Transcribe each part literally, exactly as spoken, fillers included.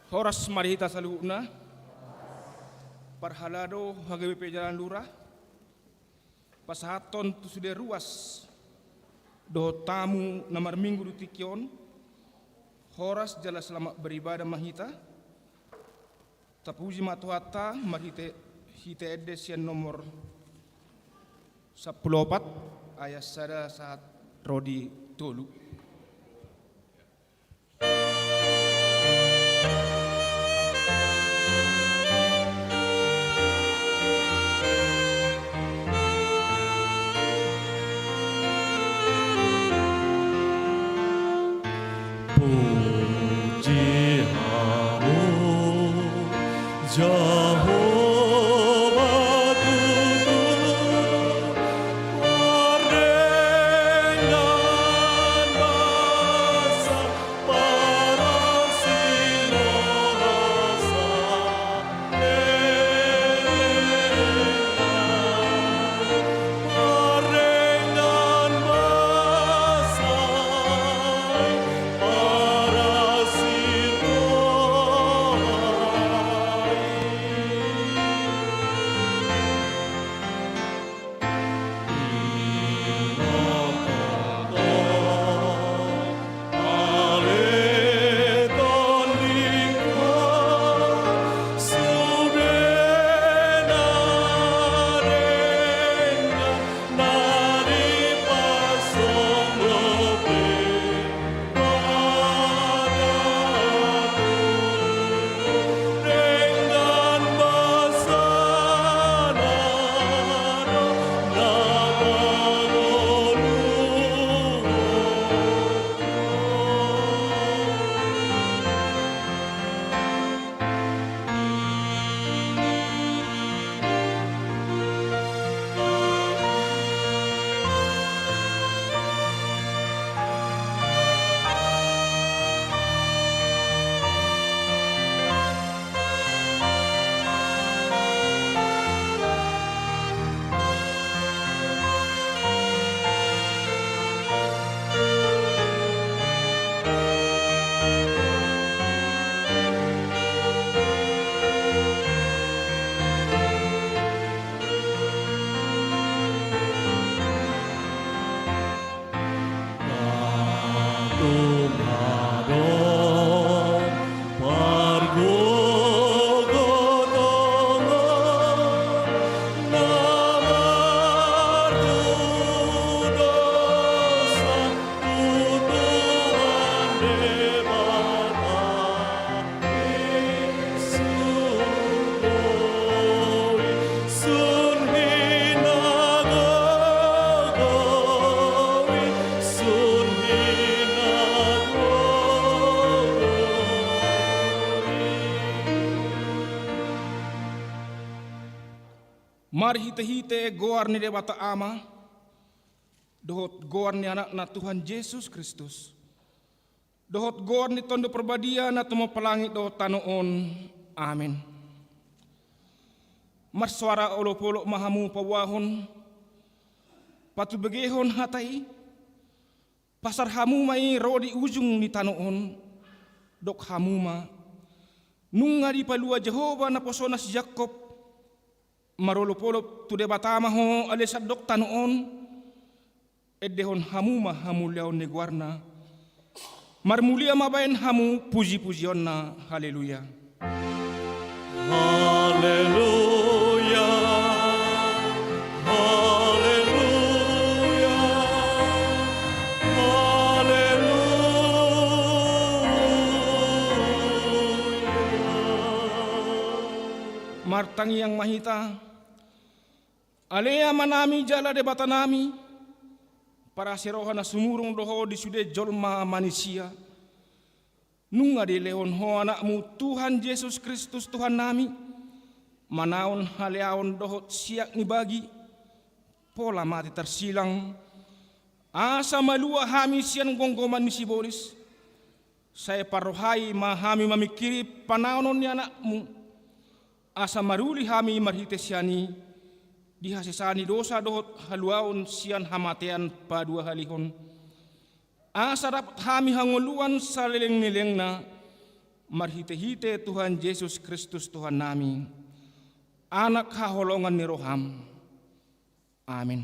Horas ma di hita saluhutna. Parhalado H G B P Jalan Lurah, pasahathon tu sude ruas dohot tamu na marminggu di tingki on, horas jala selamat beribadah ma hita. Tapuji ma Tuhanta marhite, hite ende sian nomor sampulu opat, ayat sada sahat ro di tolu. Puji Hamu, Jahowa tutu, mardengan basa Marhitehite goar ni Debata Ama, dohot goar ni Anakna Tuhan Jesus Kristus, dohot goar ni Tondi Parbadia na tumompa langit dohot tano on. Amen. Marsoara olopolop ma hamu pauahon, patubegehon hata i, pasar hamu ma i ro di ujung ni tano on, dok hamu ma: Nunga dipalua Jahowa naposona si Jakkob, marolopolop tu Debata ma ho ale sandok tano on, endehon hamu ma hamuliaon ni goarna. Marmulia ma baen hamu pujipujionna. Haleluya. Haleluya. Haleluya. Haleluya. Martangiang ma hita. Ale Amanami jala Debatanami, parasiroha na sumurung do Ho di sude jolma manisia. Nunga dilehon Ho Anakmu Tuhan Jesus Kristus Tuhannami, manaon haleaon dohot siak ni bagi, pola mate tarsilang, asa malua hami sian gomgoman ni sibolis. Sai parrohai ma hami mamingkiri panaonon ni Anakmu, asa maruli hami marhite sian i di hasesaan ni dosa dohot haluaon sian hamatean paduahalihon. Asa dapot hami hangoluan saleleng ni lelengna, Marhitehite Tuhan Jesus Kristus Tuhannami, Anak haholongan ni roham. Amin.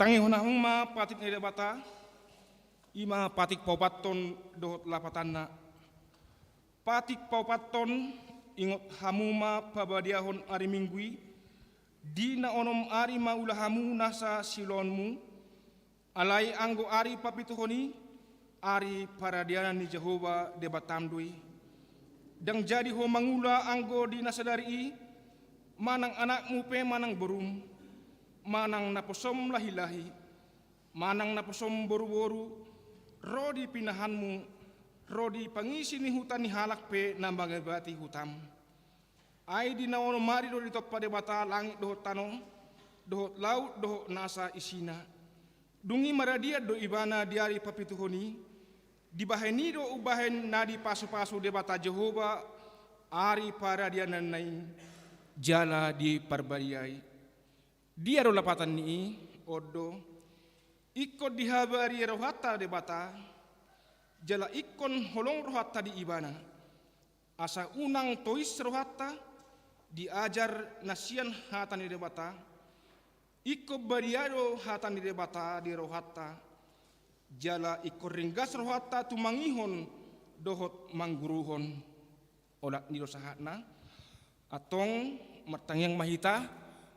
Tangihon hamu ma patik ni Debata, i ma patik paopathon dohot lapatanna. Patik paopathon, ingot hamu ma pabadiahon ari Minggu i, di na onom ari ma ula hamu nasa siulaonmu, alai anggo ari papituhon i, ari paradianan ni Jahowa Debatam do i. Ndang jadi ho mangula anggo di na sadari i, manang anakmu pe manang borum, manang naposom lahilahi, manang naposom boruboru, ro di pinahanmu, ro di pangisi ni huta ni halak pe na mangabati hutam. Ai di na onom ari do ditompa Debata langit dohot tano, dohot laut dohot nasa isina. Dung i maradian do Ibana di ari papituhon i, dibahen i do umbahen na dipasupasu Debata Jahowa ari paradiananna i, jala diparbadiai. Dia do lapatan ni i? On do, ingkon dihabari rohanta Debata, jala ingkon holong rohanta di Ibana, asa unang tois rohanta diajar na sian hata ni Debata. Ingkon badia do hata ni Debata di rohanta, jala ingkon ringgas rohanta tumangihon dohot mangguruhon. Olat ni do sahatna. Antong martangiang ma hita,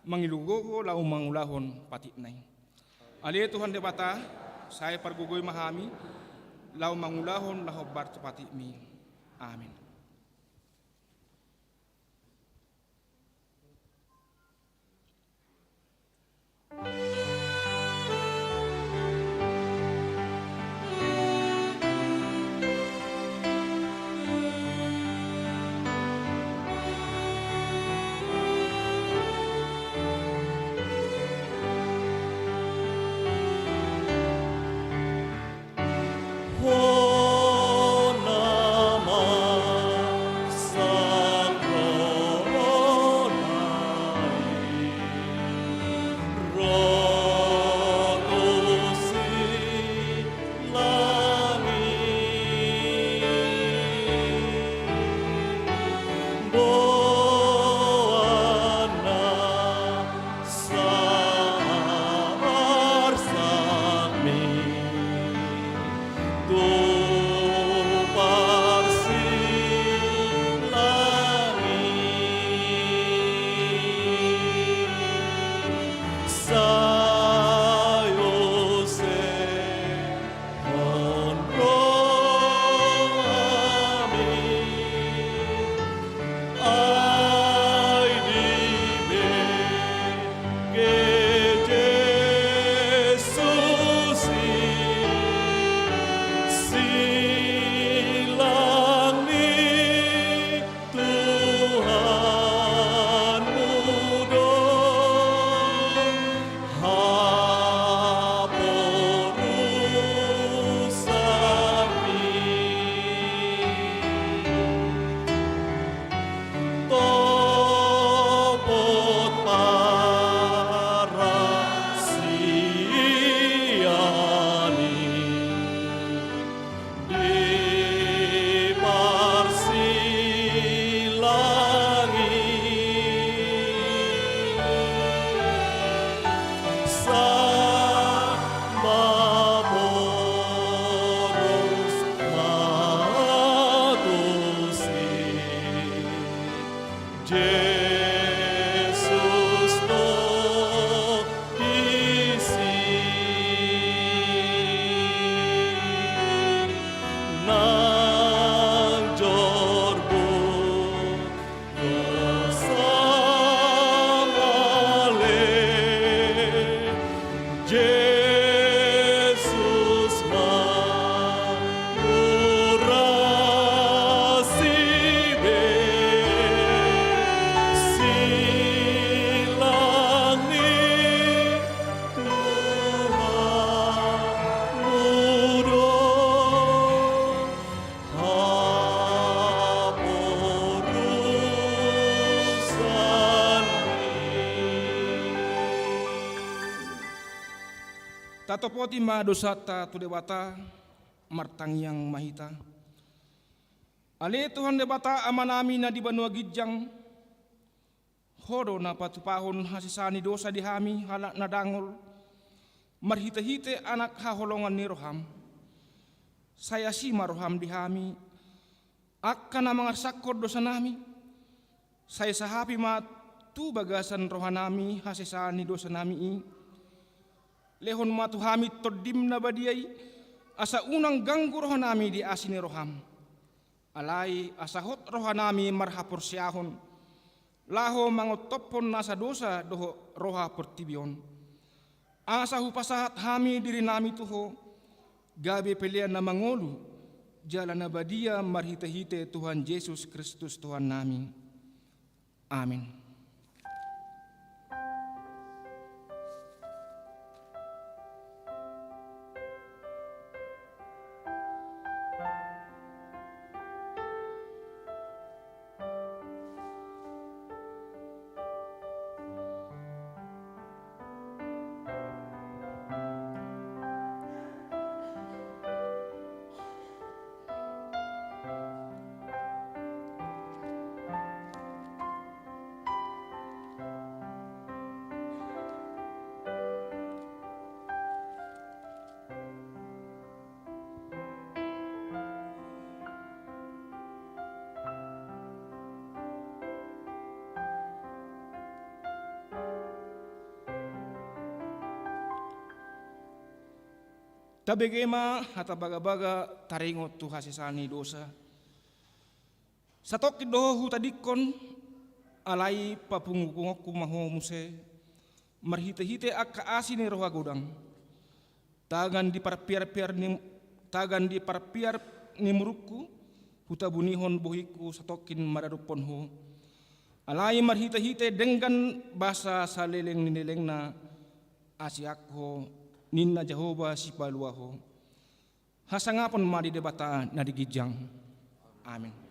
mangilugogo laho mangulahon patikna i. Ale Tuhan Debata, sai pargogoi ma hami laho mangulahon na hombar tu patikmi. Amin. Jesus do disi nang jorbo. Jesus ma urasi be silang ni Tuhan mudo. Tatopoti ma dosanta tu Debata, martangiang ma hita. Ale Tuhan Debata Amanami na di banua ginjang, Ho do na patupahon hasesaan ni dosa di hami halak na dangol, marhitehite Anak haholongan ni roham. Sai asi ma roham di hami, angka na mangarsakkon dosanami, sai sahapi ma tu bagasan rohanami hasesaan ni dosanami i. Lehon ma tu hami Tondim na badia i, asa unang ganggu rohanami di asi ni roham. Alai asa hot rohanami marhaporseaon, laho mangontophon nasa dosa dohot roha portibi on. Asa hupasahat hami dirinami tu Ho, gabe pelean na mangolu, jala na badia marhitehite Tuhan Jesus Kristus Tuhannami. Amin. Tabege ma hata bagabaga taringot tu hasesaan ni dosa. Satongkin do ho hutadingkon, alai papungupungonku ma ho muse, marhitehite angka asi ni roha godang. Tagan di parpiarpiar ni, tagan di parpiar ni murukku, hutabunihon bohingku satongkin maradophon ho. Alai marhitehite denggan basa saleleng ni lelengna, asi angkup ho, ninna Jahowa Sipalua ho. Hasangapon ma di Debata na di ginjang. Amin.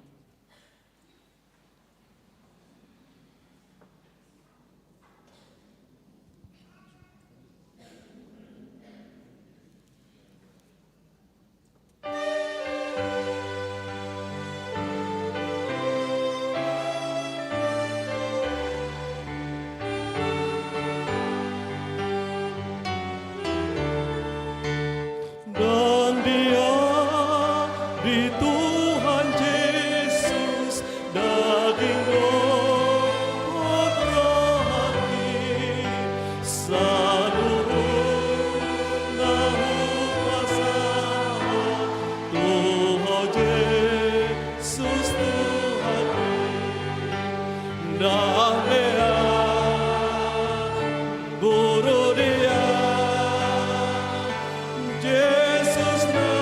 Dan Dia di Tuhan Jesus daging dohot rohami, saluhutna hupasahat tu Ho Jesus Tuhanmi. Ndang lean boru Dia Jesus na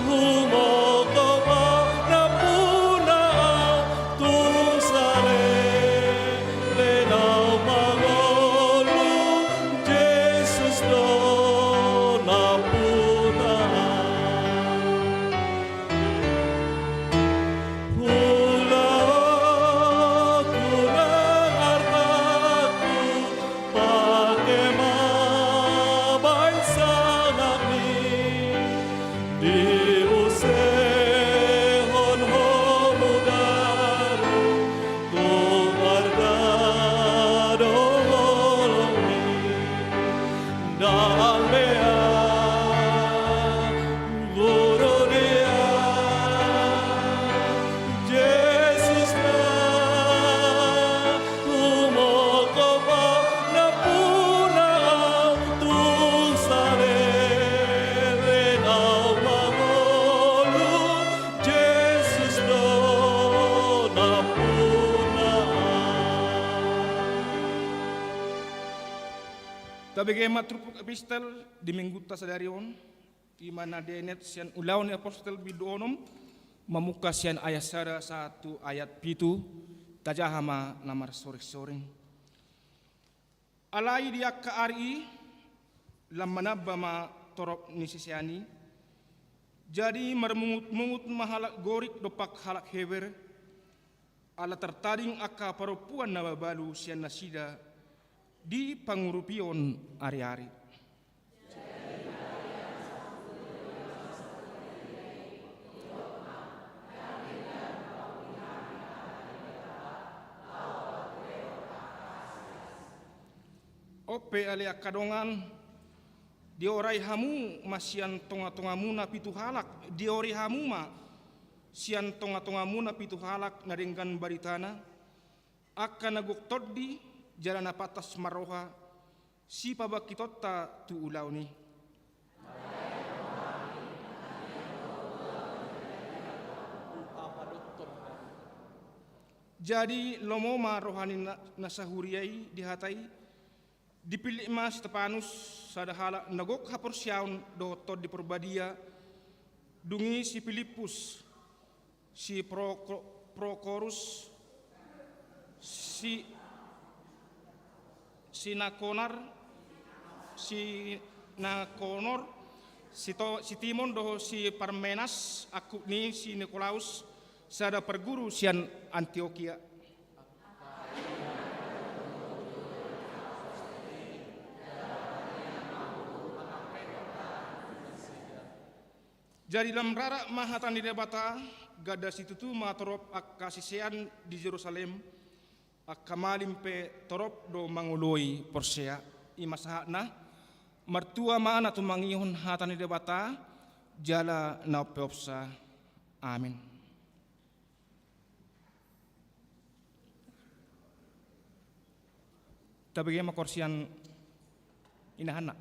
humongkop au, nampuna au tung saleleng au mangolu, Jesus do nampuna au. Ulaon Tabege ma turpuk epistel di minggunta sadari on, i ma na dienet sian Ulaon ni Apostel bindu onom, mamungka sian ayat sada sahat tu ayat pitu, tajaha ma na marsoring-soring. Alai di angka ari i, lam manamba ma torop ni sisean i, jadi marmungut-mungut ma halak Gorik dompak halak Heber, ala tartading angka parompuan na mabalu sian nasida di pangurupion ari-ari. On pe ale angka dongan, diorai hamu ma sian tonga-tongamuna pitu halak, diorai hamu ma sian tonga-tongamuna pitu halak na denggan baritana, angka na gok tondi jala na pantas marroha, sipabangkitonta tu ulaon i. Jadi lomo ma roha ni na, na sahuria i di hata i, dipillit ma si Stepanus, sada halak na gok haporseaon dohot Tondi Parbadia, dung i si Pilippus, si Proko-, Prokorus, si, si Nakonar, si Nakonor, si To-, si Timon dohot si Parmenas, angkup ni si Nikolaus, sada parguru sian Antiokia. Jadi lam rarat ma hata ni Debata, ganda situtu ma torop angka sisean di Jerusalem, angka malim pe torop do mangoloi porsea. I ma sahatna, martua ma na tumangihon hata ni Debata, jala na umpeopsa. Amin. Tabege ma horong sian inahanna.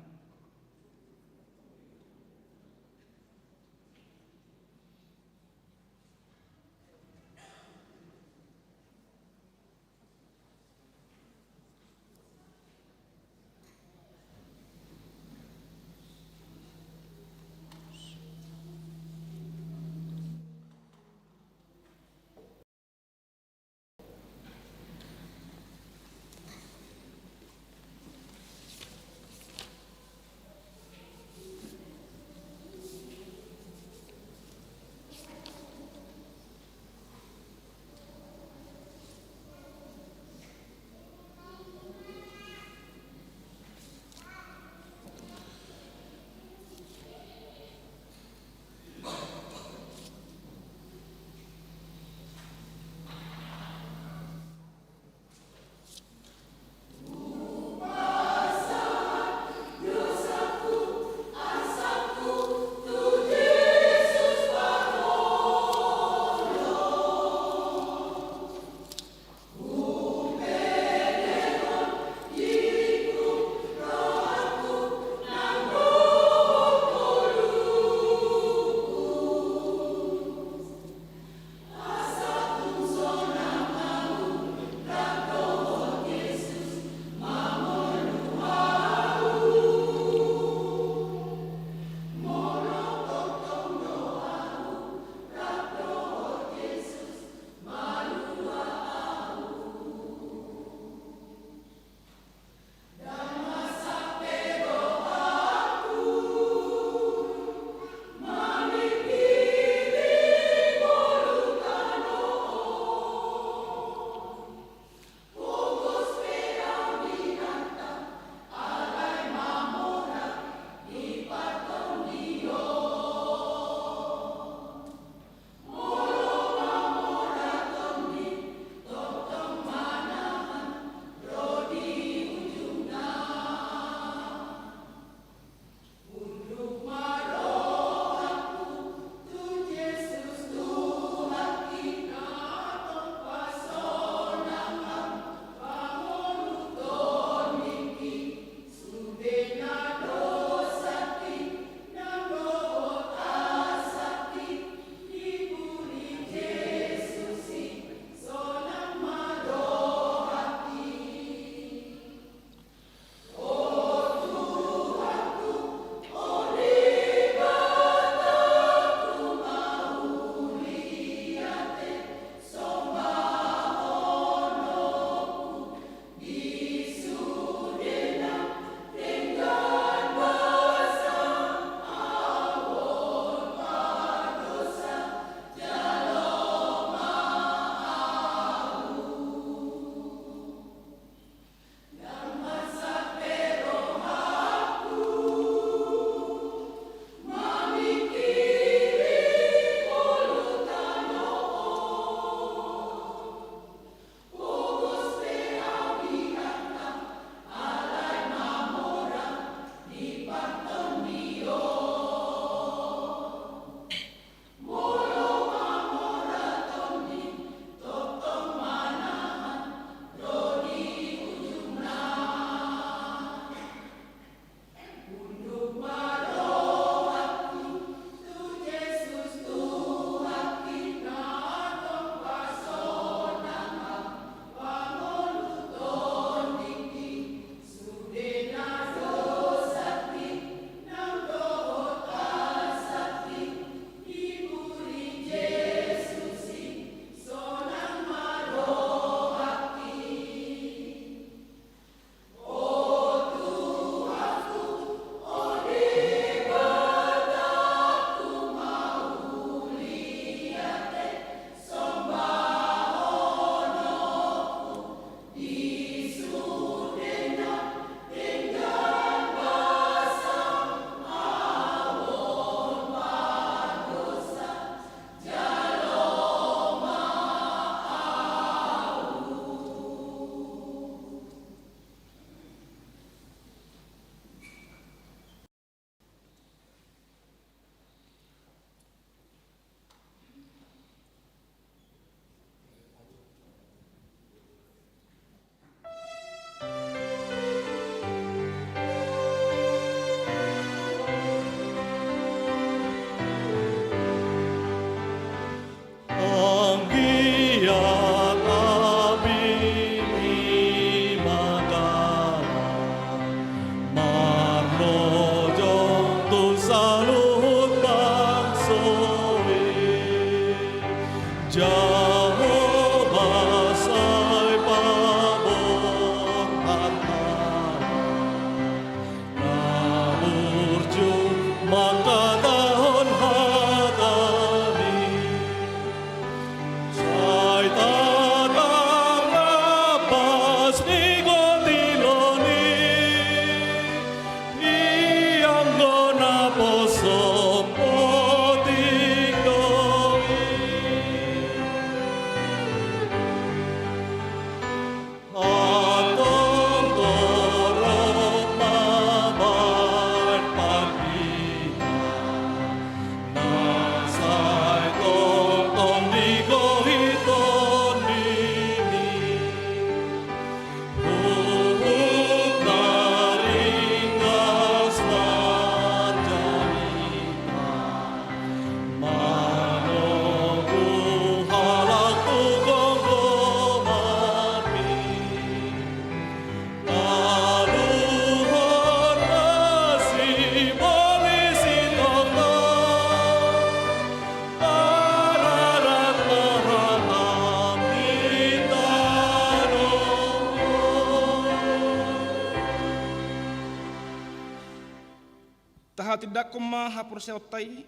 Tindangkon ma haporseaonta i,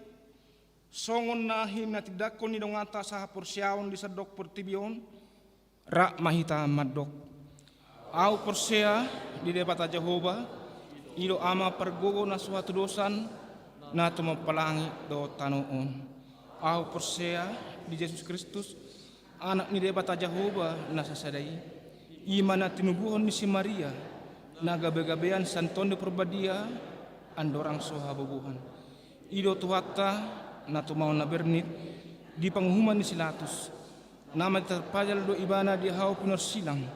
songon na hinatindangkon ni donganta sahaporseaon di sandok portibi on. Rap ma hita mandok: Ahu porsea di Debata Jahowa, i do Ama pargogo na so hatudosan, na tumompa langit dohot tano on. Ahu porsea di Jesus Kristus, Anak ni Debata Jahowa na sasada i, i ma na tinubuhon ni si Maria, na gabegabean sian Tondi Porbadia, andorang so habubuhan. I do Tuhanta, na tumaon na bernit di panguhuman ni si Latus, na mansai tarpajal do Ibana di hau pinorsilang,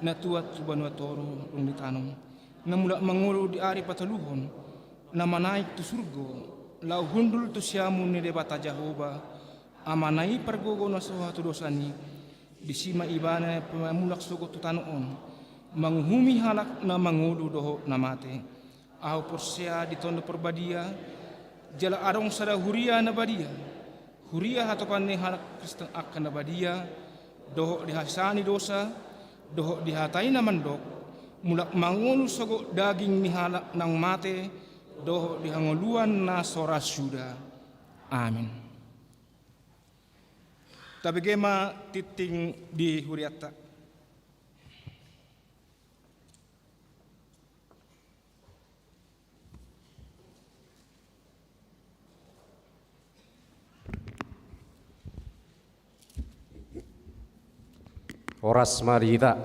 na tuat tu banua toru dung ditanom, na mulak mangolu di ari patoluhon, na manaek tu surgo, laho hundul tu siamun ni Debata Jahowa, Amana i pargogo na so hatudosan i. Disi ma Ibana pamulak sogot tu tano on, manguhumi halak na mangolu dohot na mate. Ahu porsea di Tondi Porbadia, jala adong sada huria na badia, huria hatopan ni halak Kristen angka na badia, dohot di hasesaan ni dosa, dohot di hata i na mandok: Mulak mangolu sogot daging ni halak naung mate, dohot di hangoluan na so ra suda. Amin. Tabege ma tingting di hurianta. Horas ma di hita.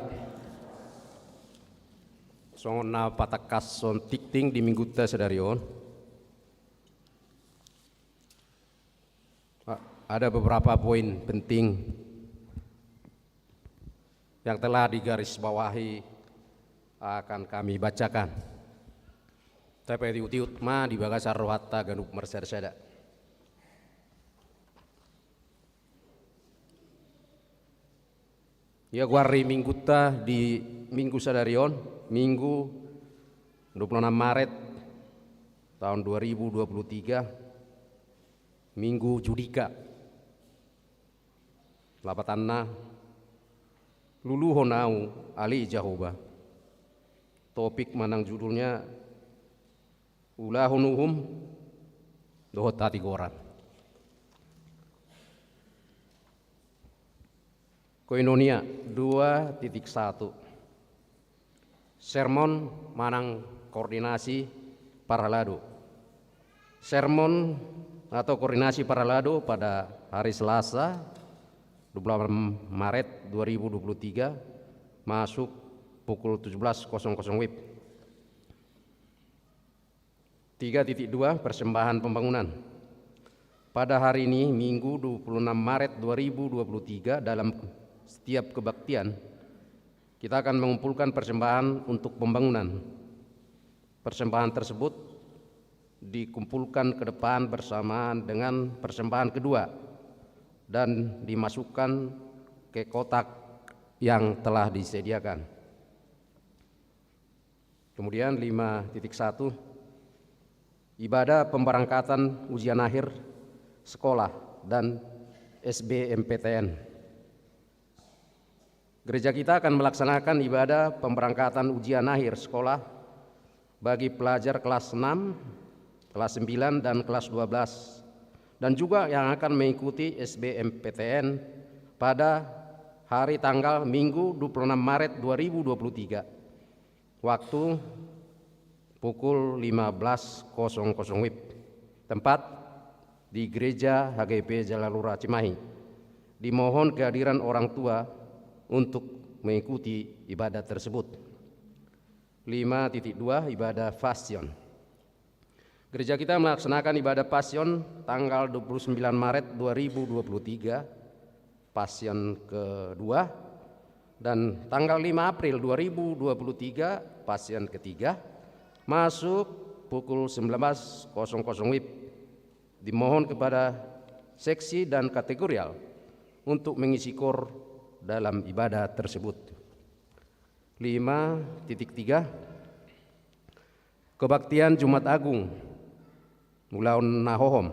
Songon na patangkashon tingting di minggunta sadari on, a-, ada beberapa poin penting yang telah digarisbawahi akan kami bacakan. Tapaihutihut ma di bagasan rohanta ganup marsadasada. Ia goar ni minggunta di minggu sadari on, Minggu dua puluh enam Maret tahun dua ribu dua puluh tiga, Minggu Judika. Lapatanna: Luluhon ahu ale Jahowa. Topik manang judulnya: Ulahon uhum dohot hatigoran. Koinonia dua titik satu. Sermon manang koordinasi parhalado. Sermon atau koordinasi parhalado pada hari Selasa, dua puluh delapan Maret dua ribu dua puluh tiga, masuk pukul tujuh belas kosong kosong W I B. Tiga titik dua, persembahan pembangunan. Pada hari ini, Minggu dua puluh enam Maret dua ribu dua puluh tiga, dalam setiap kebaktian, kita akan mengumpulkan persembahan untuk pembangunan. Persembahan tersebut dikumpulkan ke depan bersamaan dengan persembahan kedua dan dimasukkan ke kotak yang telah disediakan. Kemudian lima titik satu, ibadah pemberangkatan ujian akhir sekolah dan S B M P T N. Gereja kita akan melaksanakan ibadah pemberangkatan ujian akhir sekolah bagi pelajar kelas enam, kelas sembilan, dan kelas dua belas, dan juga yang akan mengikuti S B M P T N pada hari tanggal Minggu dua puluh enam Maret dua ribu dua puluh tiga. Waktu pukul lima belas kosong kosong W I B. Tempat di Gereja H G I P Jalalura Cimahi. Dimohon kehadiran orang tua untuk mengikuti ibadah tersebut. Lima titik dua, ibadah Passion. Gereja kita melaksanakan ibadah Passion tanggal dua puluh sembilan Maret dua ribu dua puluh tiga, Passion kedua, dan tanggal lima April dua ribu dua puluh tiga, Passion ketiga, masuk pukul sembilan belas kosong kosong W I B. Dimohon kepada seksi dan kategorial untuk mengisi kor dalam ibadah tersebut. Lima titik tiga, kebaktian Jumat Agung, ulaon na hohom.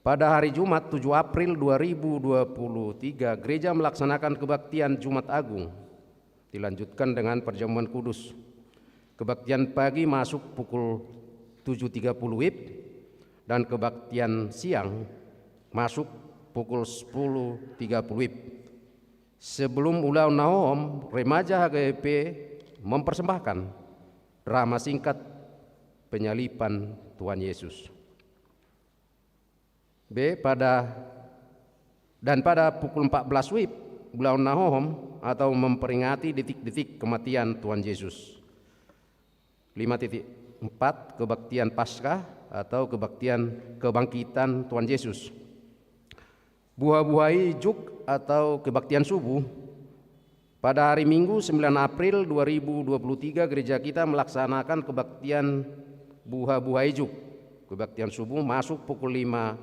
Pada hari Jumat tujuh April dua ribu dua puluh tiga, gereja melaksanakan kebaktian Jumat Agung, dilanjutkan dengan perjamuan kudus. Kebaktian pagi masuk pukul tujuh tiga puluh WIB, dan kebaktian siang masuk pukul sepuluh tiga puluh WIB. Sebelum ulaon na hohom, remaja H K B P mempersembahkan drama singkat penyaliban Tuhan Yesus. B, pada dan pada pukul empat belas WIB, ulaon na hohom atau memperingati detik-detik kematian Tuhan Yesus. Lima titik empat, kebaktian Paskah atau kebaktian kebangkitan Tuhan Yesus. Buhabuhai Juk atau kebaktian subuh. Pada hari Minggu, sembilan April dua ribu dua puluh tiga, gereja kita melaksanakan kebaktian Buhabuhai Juk. Kebaktian subuh masuk pukul lima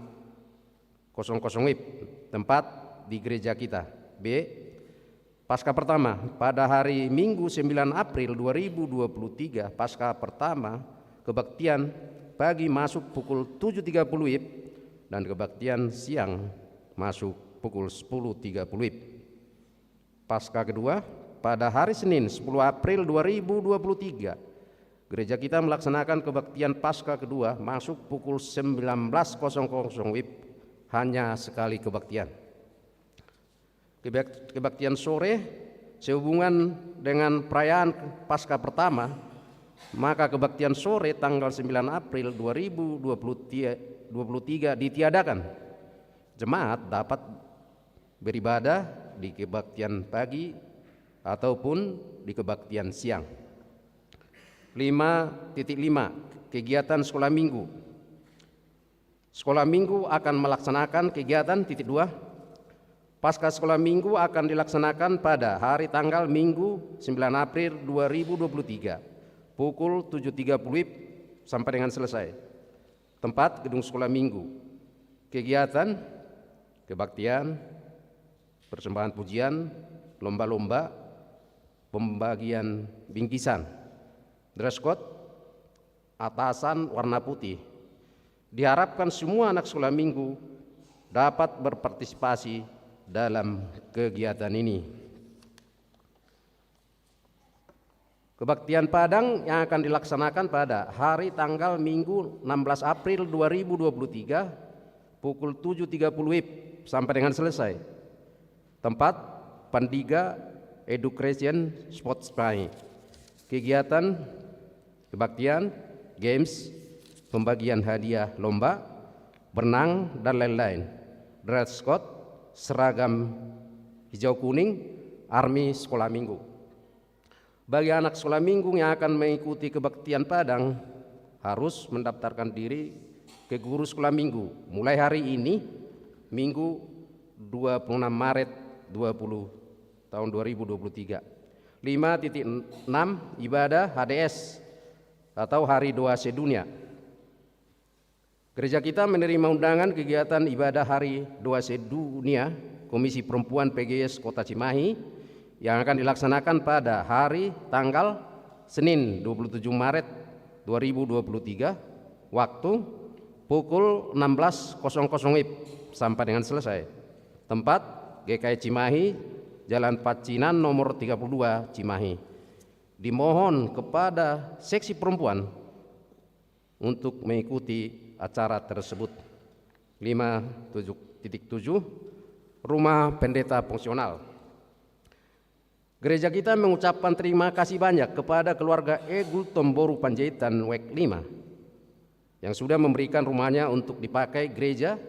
kosong kosong WIB. Tempat di gereja kita. B, Paskah pertama, pada hari Minggu, sembilan April dua ribu dua puluh tiga, Paskah pertama, kebaktian pagi masuk pukul tujuh tiga puluh WIB dan kebaktian siang masuk pukul sepuluh tiga puluh WIB. Paskah kedua, pada hari Senin, sepuluh April dua ribu dua puluh tiga, gereja kita melaksanakan kebaktian Paskah kedua masuk pukul sembilan belas kosong kosong WIB, hanya sekali kebaktian. Kebak-, kebaktian sore sehubungan dengan perayaan Paskah pertama, maka kebaktian sore tanggal sembilan April dua ribu dua puluh tiga ditiadakan. Jemaat dapat beribadah di kebaktian pagi ataupun di kebaktian siang. Lima titik lima, kegiatan sekolah minggu. Sekolah minggu akan melaksanakan kegiatan, titik dua, Paskah sekolah minggu akan dilaksanakan pada hari tanggal Minggu, sembilan April dua ribu dua puluh tiga, pukul tujuh tiga puluh WIB sampai dengan selesai. Tempat, gedung sekolah minggu. Kegiatan, kebaktian, persembahan pujian, lomba-lomba, pembagian bingkisan. Dress code, atasan warna putih. Diharapkan semua anak sekolah minggu dapat berpartisipasi dalam kegiatan ini. Kebaktian Padang yang akan dilaksanakan pada hari tanggal Minggu, enam belas April dua ribu dua puluh tiga, pukul tujuh tiga puluh WIB sampai dengan selesai. Tempat, Pandiga Education Sports Bay. Kegiatan, kebaktian, games, pembagian hadiah lomba, berenang, dan lain-lain. Dress code, seragam hijau kuning, army sekolah minggu. Bagi anak sekolah minggu yang akan mengikuti kebaktian Padang, harus mendaftarkan diri ke guru sekolah minggu mulai hari ini, Minggu, dua puluh enam Maret dua puluh, tahun dua ribu dua puluh tiga. Lima titik enam, ibadah H D S atau Hari Doa Sedunia. Gereja kita menerima undangan kegiatan ibadah Hari Doa Sedunia Komisi Perempuan P G S Kota Cimahi yang akan dilaksanakan pada hari tanggal Senin, dua puluh tujuh Maret dua ribu dua puluh tiga, waktu pukul enam belas kosong kosong WIB sampai dengan selesai. Tempat, G K I Cimahi, Jalan Pacinan nomor tiga puluh dua, Cimahi. Dimohon kepada seksi perempuan untuk mengikuti acara tersebut. Lima tujuh titik tujuh, Rumah Pendeta Fungsional. Gereja kita mengucapkan terima kasih banyak kepada keluarga E. Gultom boru Panjaitan, Wek lima, yang sudah memberikan rumahnya untuk dipakai gereja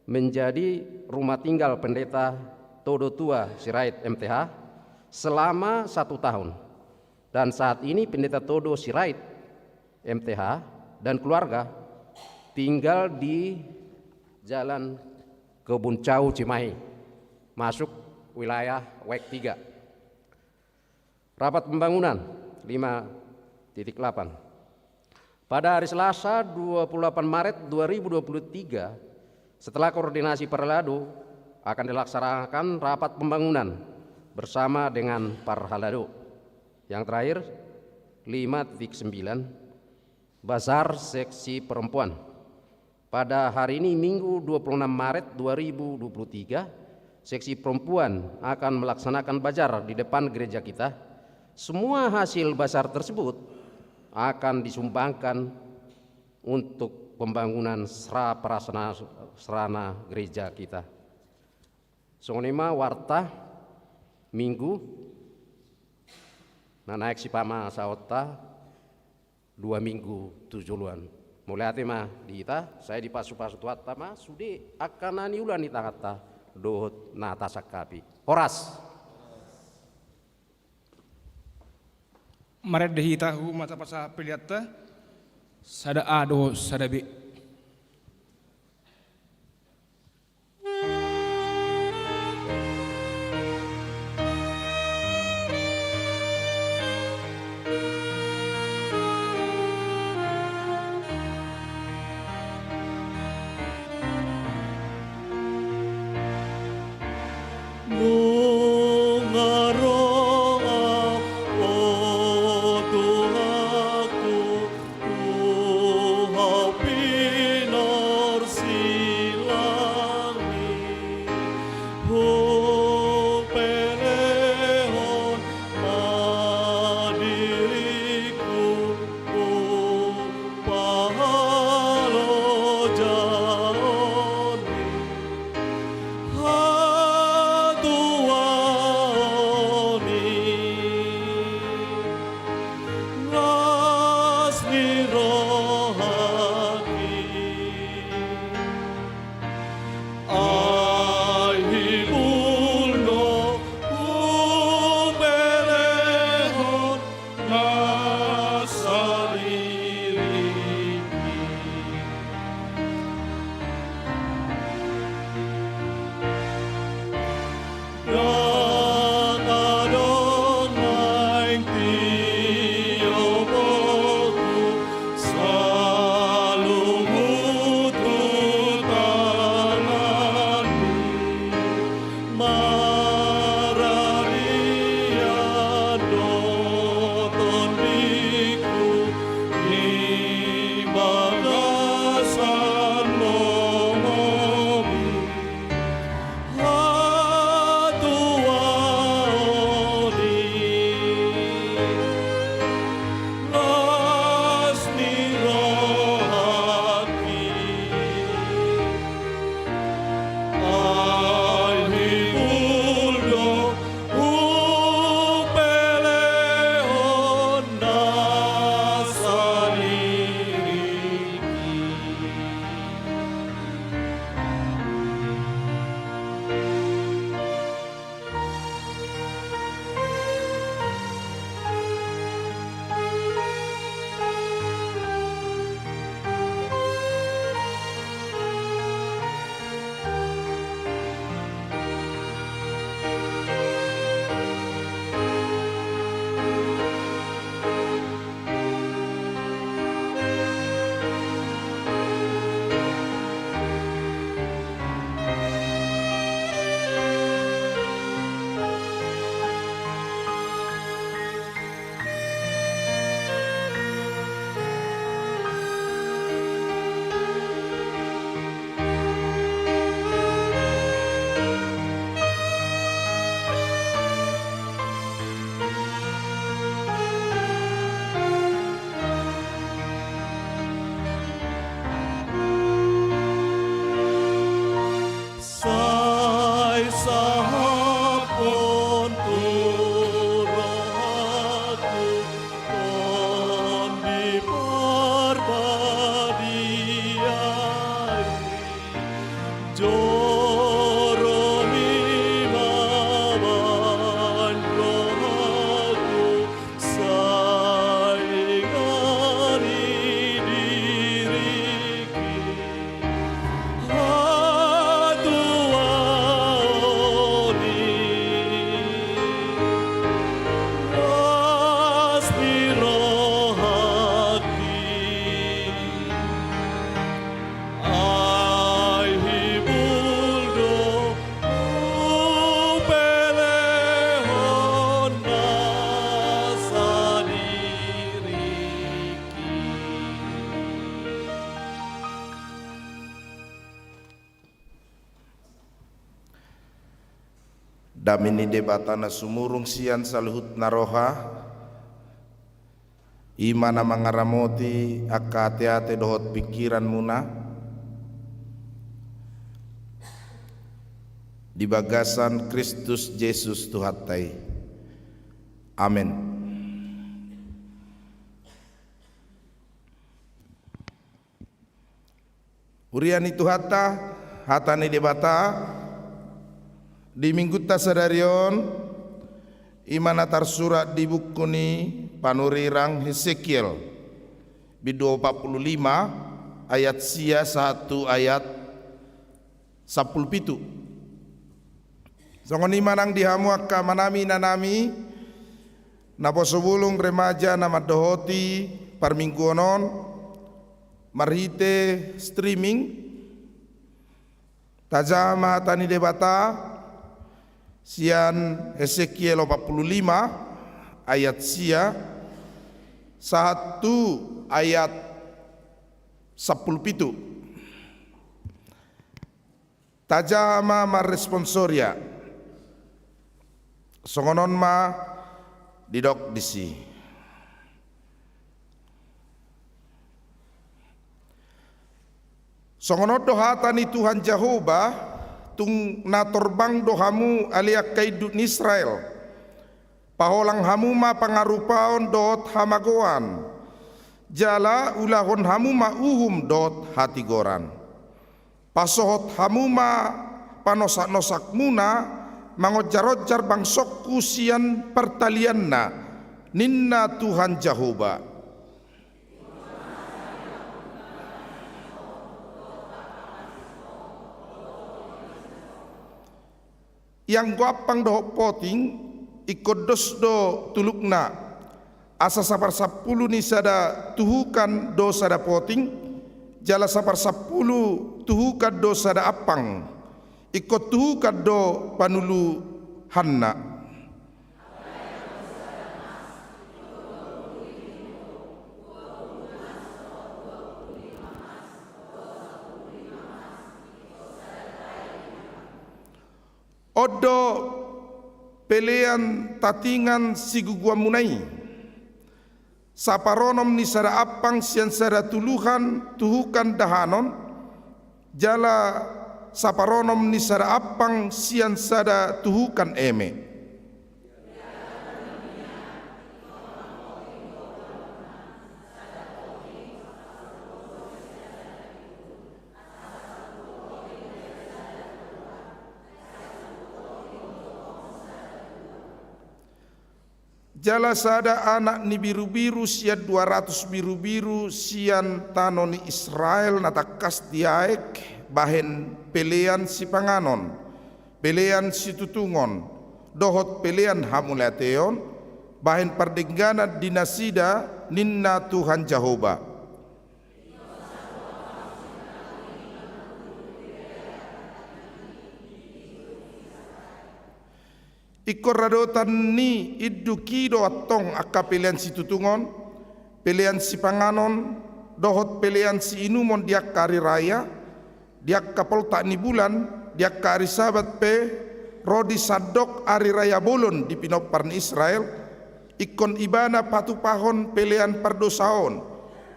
menjadi rumah tinggal Pendeta Todo Tua Sirait, M T H, selama satu tahun. Dan saat ini Pendeta Todo Sirait, M T H, dan keluarga tinggal di Jalan Kebun Cau, Cimahi, masuk wilayah Wek tiga. Rapat pembangunan, lima titik delapan. Pada hari Selasa, dua puluh delapan Maret dua ribu dua puluh tiga, setelah koordinasi Parhalado, akan dilaksanakan rapat pembangunan bersama dengan Parhalado. Yang terakhir, lima titik sembilan, bazar seksi perempuan. Pada hari ini, Minggu, dua puluh enam Maret dua ribu dua puluh tiga, seksi perempuan akan melaksanakan bazar di depan gereja kita. Semua hasil bazar tersebut akan disumbangkan untuk pembangunan sera-, prasarana, sarana gereja kita. Songon i ma warta Minggu na naeng sipamasaonta dua minggu tu joloan. Mauliate ma di hita, sai dipasupasu Tuhanta ma sude angka na niula ni tanganta dohot na tasangkapi. Horas. Marende hita huhut ma tapasahat peleanta, sada A dohot sada B. Nunga ro Ho, o Tuhanku, tu hau pinorsilangi, hupelehon ma diringku, tu pangalaojaon ni hatuaon i. Las ni rohangki, ai hibul do hupelehon nasa diringki. Ndang adong naeng tioponku, salumut tu tanganmi. Maradian do tondingku di bagasan lomomi. Hatuaon i, las ni rohangki, ai hibul do hupelehon nasa diringki. Sai sahaphon tu rohangku Tondi Parbadia i, joromi ma baen rohangku, sai inganan diringki. Hatuaon i, las ni rohangki, ai hibul do hupelehon nasa diringki. Dame ni Debata na sumurung sian saluhutna roha, I ma na mangaramoti angka ateate dohot pingkiranmuna di bagasan Kristus Jesus Tuhanta i. Amen. Huria ni Tuhanta, hata ni Debata di Minggunta sadari on, i ma na tarsurat di buku ni panurirang Hesekiel, bindu opat pulu lima, ayat sia sahat tu ayat sampulu pitu. Songon i ma nang di hamu angka amanami, inanami, naposo bulung, remaja na mandohoti parmingguon on marhite streaming. Tajaha ma hata ni Debata sian Hesekiel opat pulu lima ayat sia sahat tu ayat sampulu pitu. Tajaha ma marresponsoria. Songon on ma didok disi. Songon on do hata ni Tuhan Jahowa: Tung na torbang do hamu, ale angka induk ni Israel. Paholang hamu ma pangarupaon dohot hamagoan, jala ulahon hamu ma uhum dohot hatigoran. Pasohot hamu ma panosaknosakmuna, mangonjaronjar bangsongku sian partalianna, ninna Tuhan Jahowa. Ianggo ampang dohot poting, ingkon dos do tulukna, asa saparsampulu ni sada tuhukan do sada poting, jala saparsampulu tuhukan do sada ampang, ingkon tuhukan do panuluhanna. On do pelean tatingan siguguanmuna i: saparonom ni sada ampang sian sada tuluhan tuhukan dahanon, jala saparonom ni sada ampang sian sada tuhukan eme. Jala sada anak ni birubiru sian dua ratus birubiru sian tano ni Israel na tangkas diaek bahen pelean sipanganon, pelean situtungon, dohot pelean hamauliateon, bahen pardengganan di nasida, ninna Tuhan Jahowa. Ingkon radotan ni induk i do antong angka pelean situtungon, pelean sipanganon, dohot pelean siinumon di angka ari raya, di angka poltak ni bulan, di angka ari Sabat pe, ro di sandok ari raya bolon di pinompar ni Israel, ingkon ibana patupahon pelean pardosaon,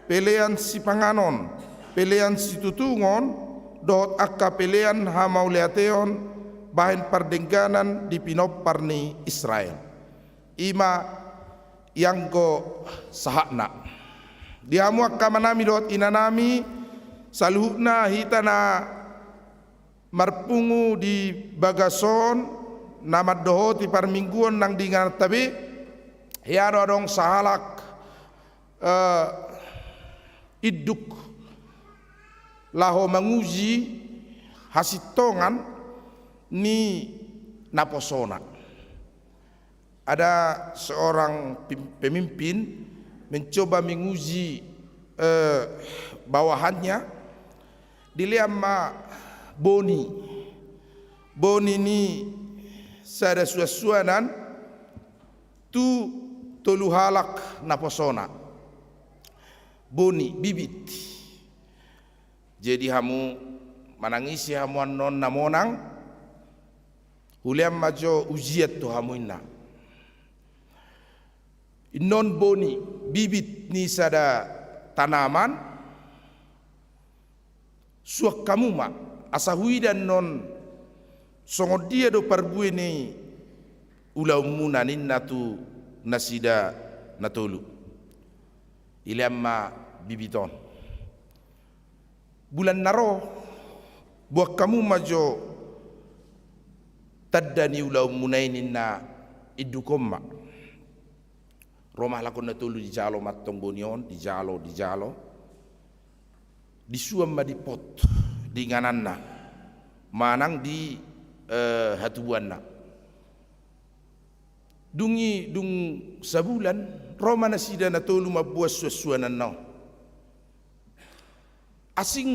pelean sipanganon, pelean situtungon, dohot angka pelean hamauliateon, bahen pardengganan di pinompar ni Israel. I ma ianggo sahatna. Di hamu angka amanami dohot inanami, saluhutna hita na marpungu di bagas on, na mandohoti parmingguon nang di ingananta be, hea do adong sahalak, eh, induk laho manguji hasintongan ni naposona. Ada seorang pim-, pemimpin mencoba menguji, eh, bawahannya, dilehon ma boni, boni ni sada suansuanan tu tolu halak naposona. Boni, bibit. Jadi hamu manang ise hamu annon na monang, hulehon ma jo ujian tu hamu, ninna. Innon boni, bibit, ni sada tanaman, suan hamu ma, asa huida annon songon dia do parbue ni ulaonmuna, ninna tu nasida na tolu. Dilean ma bibit on. Bulan na ro, boan hamu ma jo tanda ni ulaonmuna i, ninna induk on ma. Ro ma halak on na tolu, dijalo ma antong boni on, dijalo, dijalo. Disuan ma di pot, di ingananna, manang di, eh, hatubuanna. Dung i, dung sabulan, ro ma nasida na tolu mamboan suansuananna on. Asing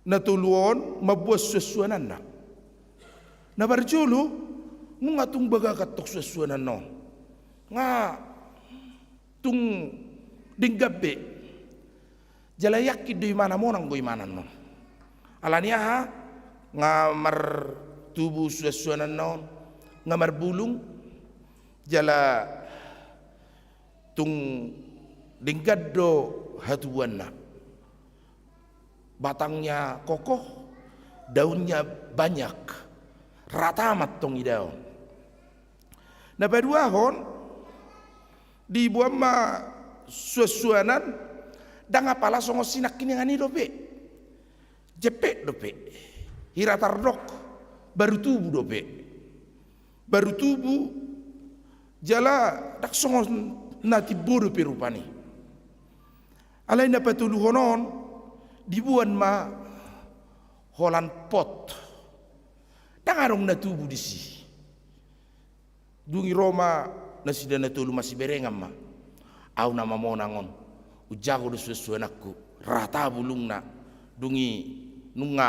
na tolu on mamboan suansuananna. Na parjolo, nunga tung bagakan tong suansuananna on. Nga tung denggan be. Jala yakin do imana monang do imana annon. Alani aha? Nga martubu suansuananna on, nga marbulung, jala tung denggan do hatubuanna. Batangnya kokoh, daunnya banyak, rata ma antong idaon. Na paduahon, diboan ma suansuanan, ndang apala songon sinangkiningan i dope. Jempek dope. Hira tardok, baru tubu dope. Baru tubu, jala ndang songon na timbo dope rupani. Alai na patoluhon on, diboan ma holan pot. Ndang adong na tubu disi. Dung i ro ma nasida na tolu masiberengan ma. Au nama monang on, umjago do suansuananku, rata bulungna, dung i nunga,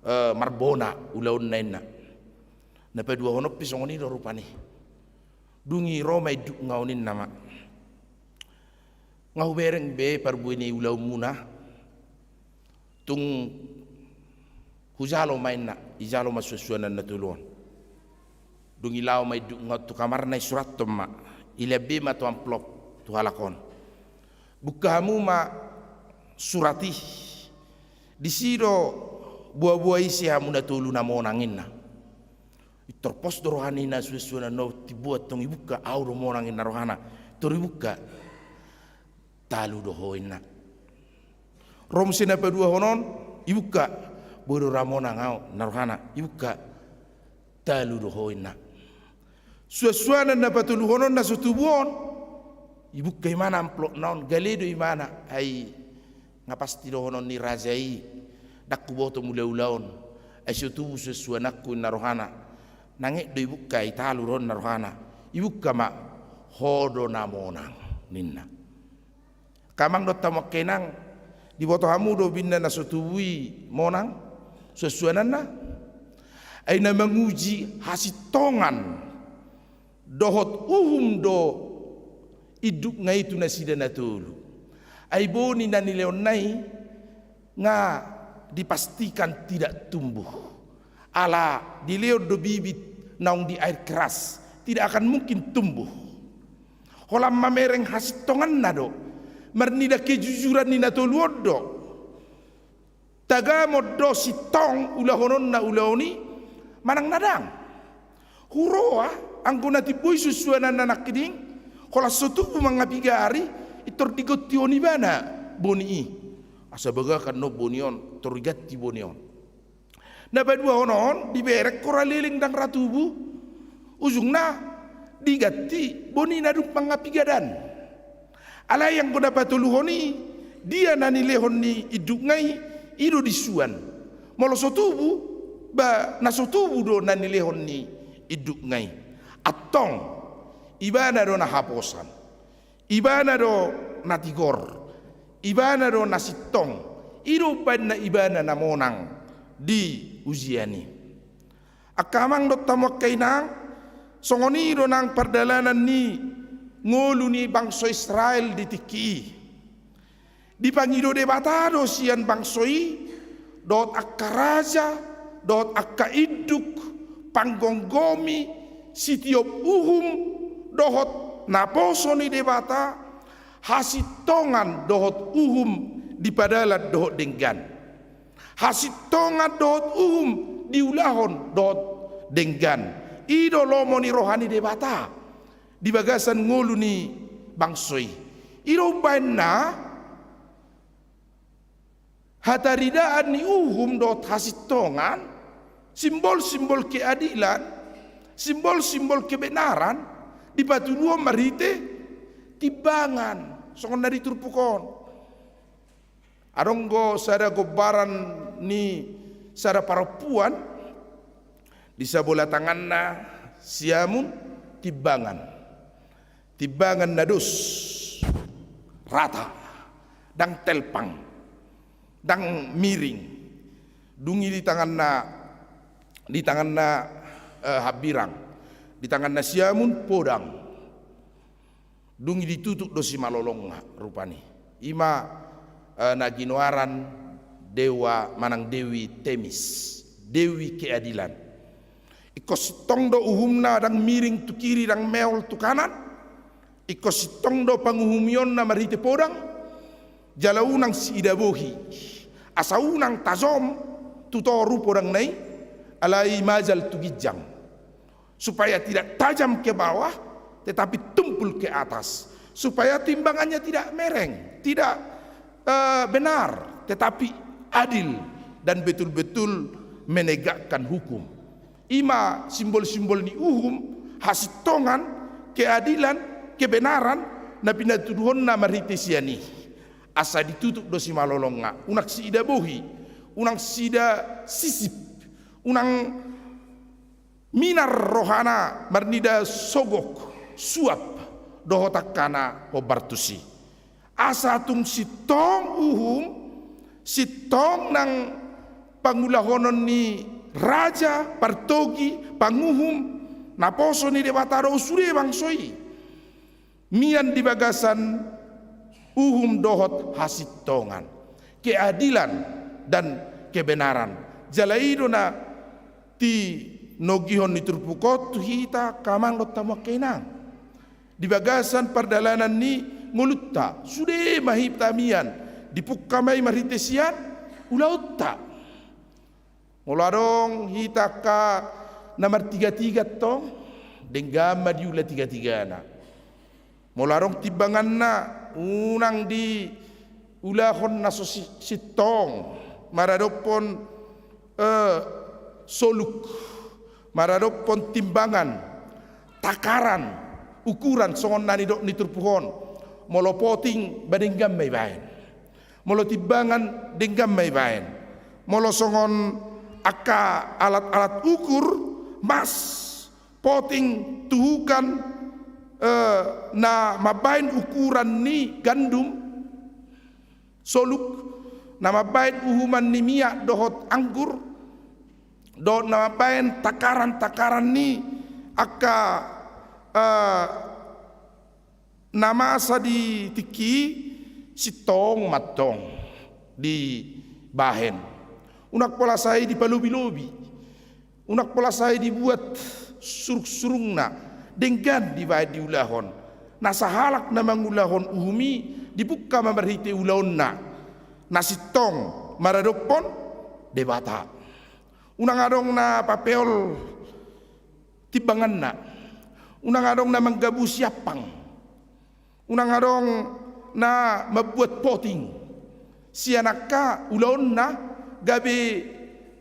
eh, marbona ulaonna, ninna. Na paduahon on pe songon i do rupani. Dung i ro ma induk nga on, ninna ma. Nga hubereng be parbue ni ulaonmuna. Tung hujalo ma, ninna, dijalo ma suansuanan na tolu on. Dung i laho ma induk nga on tu kamarna, disurathon ma, dilean be ma tu amplop tu halak on. Buka hamu ma surat i, disi do boaboa ise hamu na tolu na monang, ninna. Pintor pos do roha ni na suansuanan on, timbo antong, dibuka, au do monang, ninna rohana. Pintor dibuka, talu do ho, ninna. Ro muse na paduahon on, dibuka, boi do ra monang au, ninna rohana. Dibuka, talu do ho, ninna. Suansuanan na patoluhon on na so tubu on, dibuka imana amplopna on, gale do imana, ai nga pasti dohonon ni raja i, ndang huboto mulaula on, ai so tubu suansuananku, ninna rohana. Nanget do dibuka, ai talu do, ninna rohana. Dibuka ma, ho do na monang, ninna. Angka amang dohot hamu angka inang, diboto hamu do umbahen na so tubu i monang suansuananna? Ai na manguji hasintongan dohot uhum do induk nga i tu nasida na tolu. Ai boni na nilehonna i nga dipastikan tidak tumbuh. Ala dilehon do bibit naung di air keras, tidak akan mungkin tumbuh. Holan mamereng hasintonganna do, marnida kejujuran ni na tolu on do. Tagamon do sintong ulahononna ulaon i manang na ndang. Huroha anggo na timbo i suansuananna nangkining, holan so tubu mangapigari, pintor digontihon ibana boni i. Asa bagakan do boni on, pintor diganti boni on. Na paduahon on, dibereng hora leleng ndang ra tubu, ujungna diganti boni na dung mangapigadan. Alai anggo na patoluhon i, dia na nilehon ni induk nga i, i do disuan. Molo so tubu, ba na so tubu do na nilehon ni induk nga i. Antong, ibana do na haposan. Ibana do na tigor, ibana do na sintong, i do umbahen na ibana na monang di ujian i. Angka amang dohot hamu angka inang, songon i do nang pardalanan ni ngolu ni bangso Israel di tingki i. Dipangido Debata do sian bangso i, dohot angka raja, dohot angka induk, panggomgomi, sitiop uhum, dohot naposo ni Debata, hasintongan dohot uhum di padalan dohot denggan. Hasintongan dohot uhum diulahon dohot denggan. I do lomo ni roha ni Debata di bagasan ngolu ni bangso i. I do umbahen na hataridaan ni uhum dohot hasintongan, simbol-simbol keadilan, simbol-simbol kebenaran, dipatuduhon marhite timbangan, songon na di turpuk on. Adong do sada gombaran ni sada parompuan, di sabola tanganna siamun timbangan. Timbangan na dos, rata, ndang telpang, ndang miring. Dung i di tanganna, di tanganna, eh, hambirang, di tanganna siamun podang. Dung i ditutup do simalolongna rupani. I ma, eh, na ginoaran dewa manang dewi Temis, dewi keadilan. Ingkon sintong do uhumna, ndang miring tu kiri, ndang meol tu kanan. Ingkon sintong do panguhumionna marhite podang, jala unang siida bohi. Asa unang tajom tu toru podangna i, alai majal tu ginjang. Supaya tidak tajam ke bawah, tetapi tumpul ke atas. Supaya timbangannya tidak mereng, tidak, eh, benar, tetapi adil dan betul-betul menegakkan hukum. I ma simbol-simbol ni uhum, hasintongan, keadilan, kebenaran, na pinatuduhonna marhite sian i. Asa ditutup do simalolongna, unang siida bohi, unang siida sisip, unang minar rohana marnida sogok, suap, dohot angka na hombar tusi. Asa tung sintong uhum, sintong nang pangulahonon ni raja, partogi, panguhum, naposo ni Debata do sude bangso i. Mian di bagasan uhum dohot hasintongan, keadilan dan kebenaran. Jala i do na tinogihon ni turpuk on tu hita angka amang dohot hamu angka inang. Di bagasan pardalanan ni ngolunta, sude ma hita mian, dipungka ma i marhite sian ulaonta. Molo adong hita angka na martigatiga tong, denggan ma diula tigatigana. Molo adong timbanganna, unang diulahon na so si-, sintong, maradophon, eh, soluk, maradophon timbangan, takaran, ukuran, songon na nidok ni turpuk on. Molo poting, ba denggan ma ibaen. Molo timbangan, denggan ma ibaen. Molo songon angka alat-alat ukur, mas, poting, tuhukan, eh, na mambaen ukuran ni gandum, soluk, na mambaen uhuman ni miak dohot anggur, dohot na mambaen takaran-takaran ni angka, eh, na masa di tingki i, sintong ma tong dibaen. Unang pola sai dipalobi-lobi. Unang pola sai dibuat surung-surungna, denggan dibaen diulahon. Na sahalak na mangulahon uhum i dipungka ma marhite ulaonna. Na sintong maradophon Debata. Unang adong na papeol timbanganna. Unang adong na manggabusi ampang. Unang adong na mambuat poting sian angka ulaonna gabe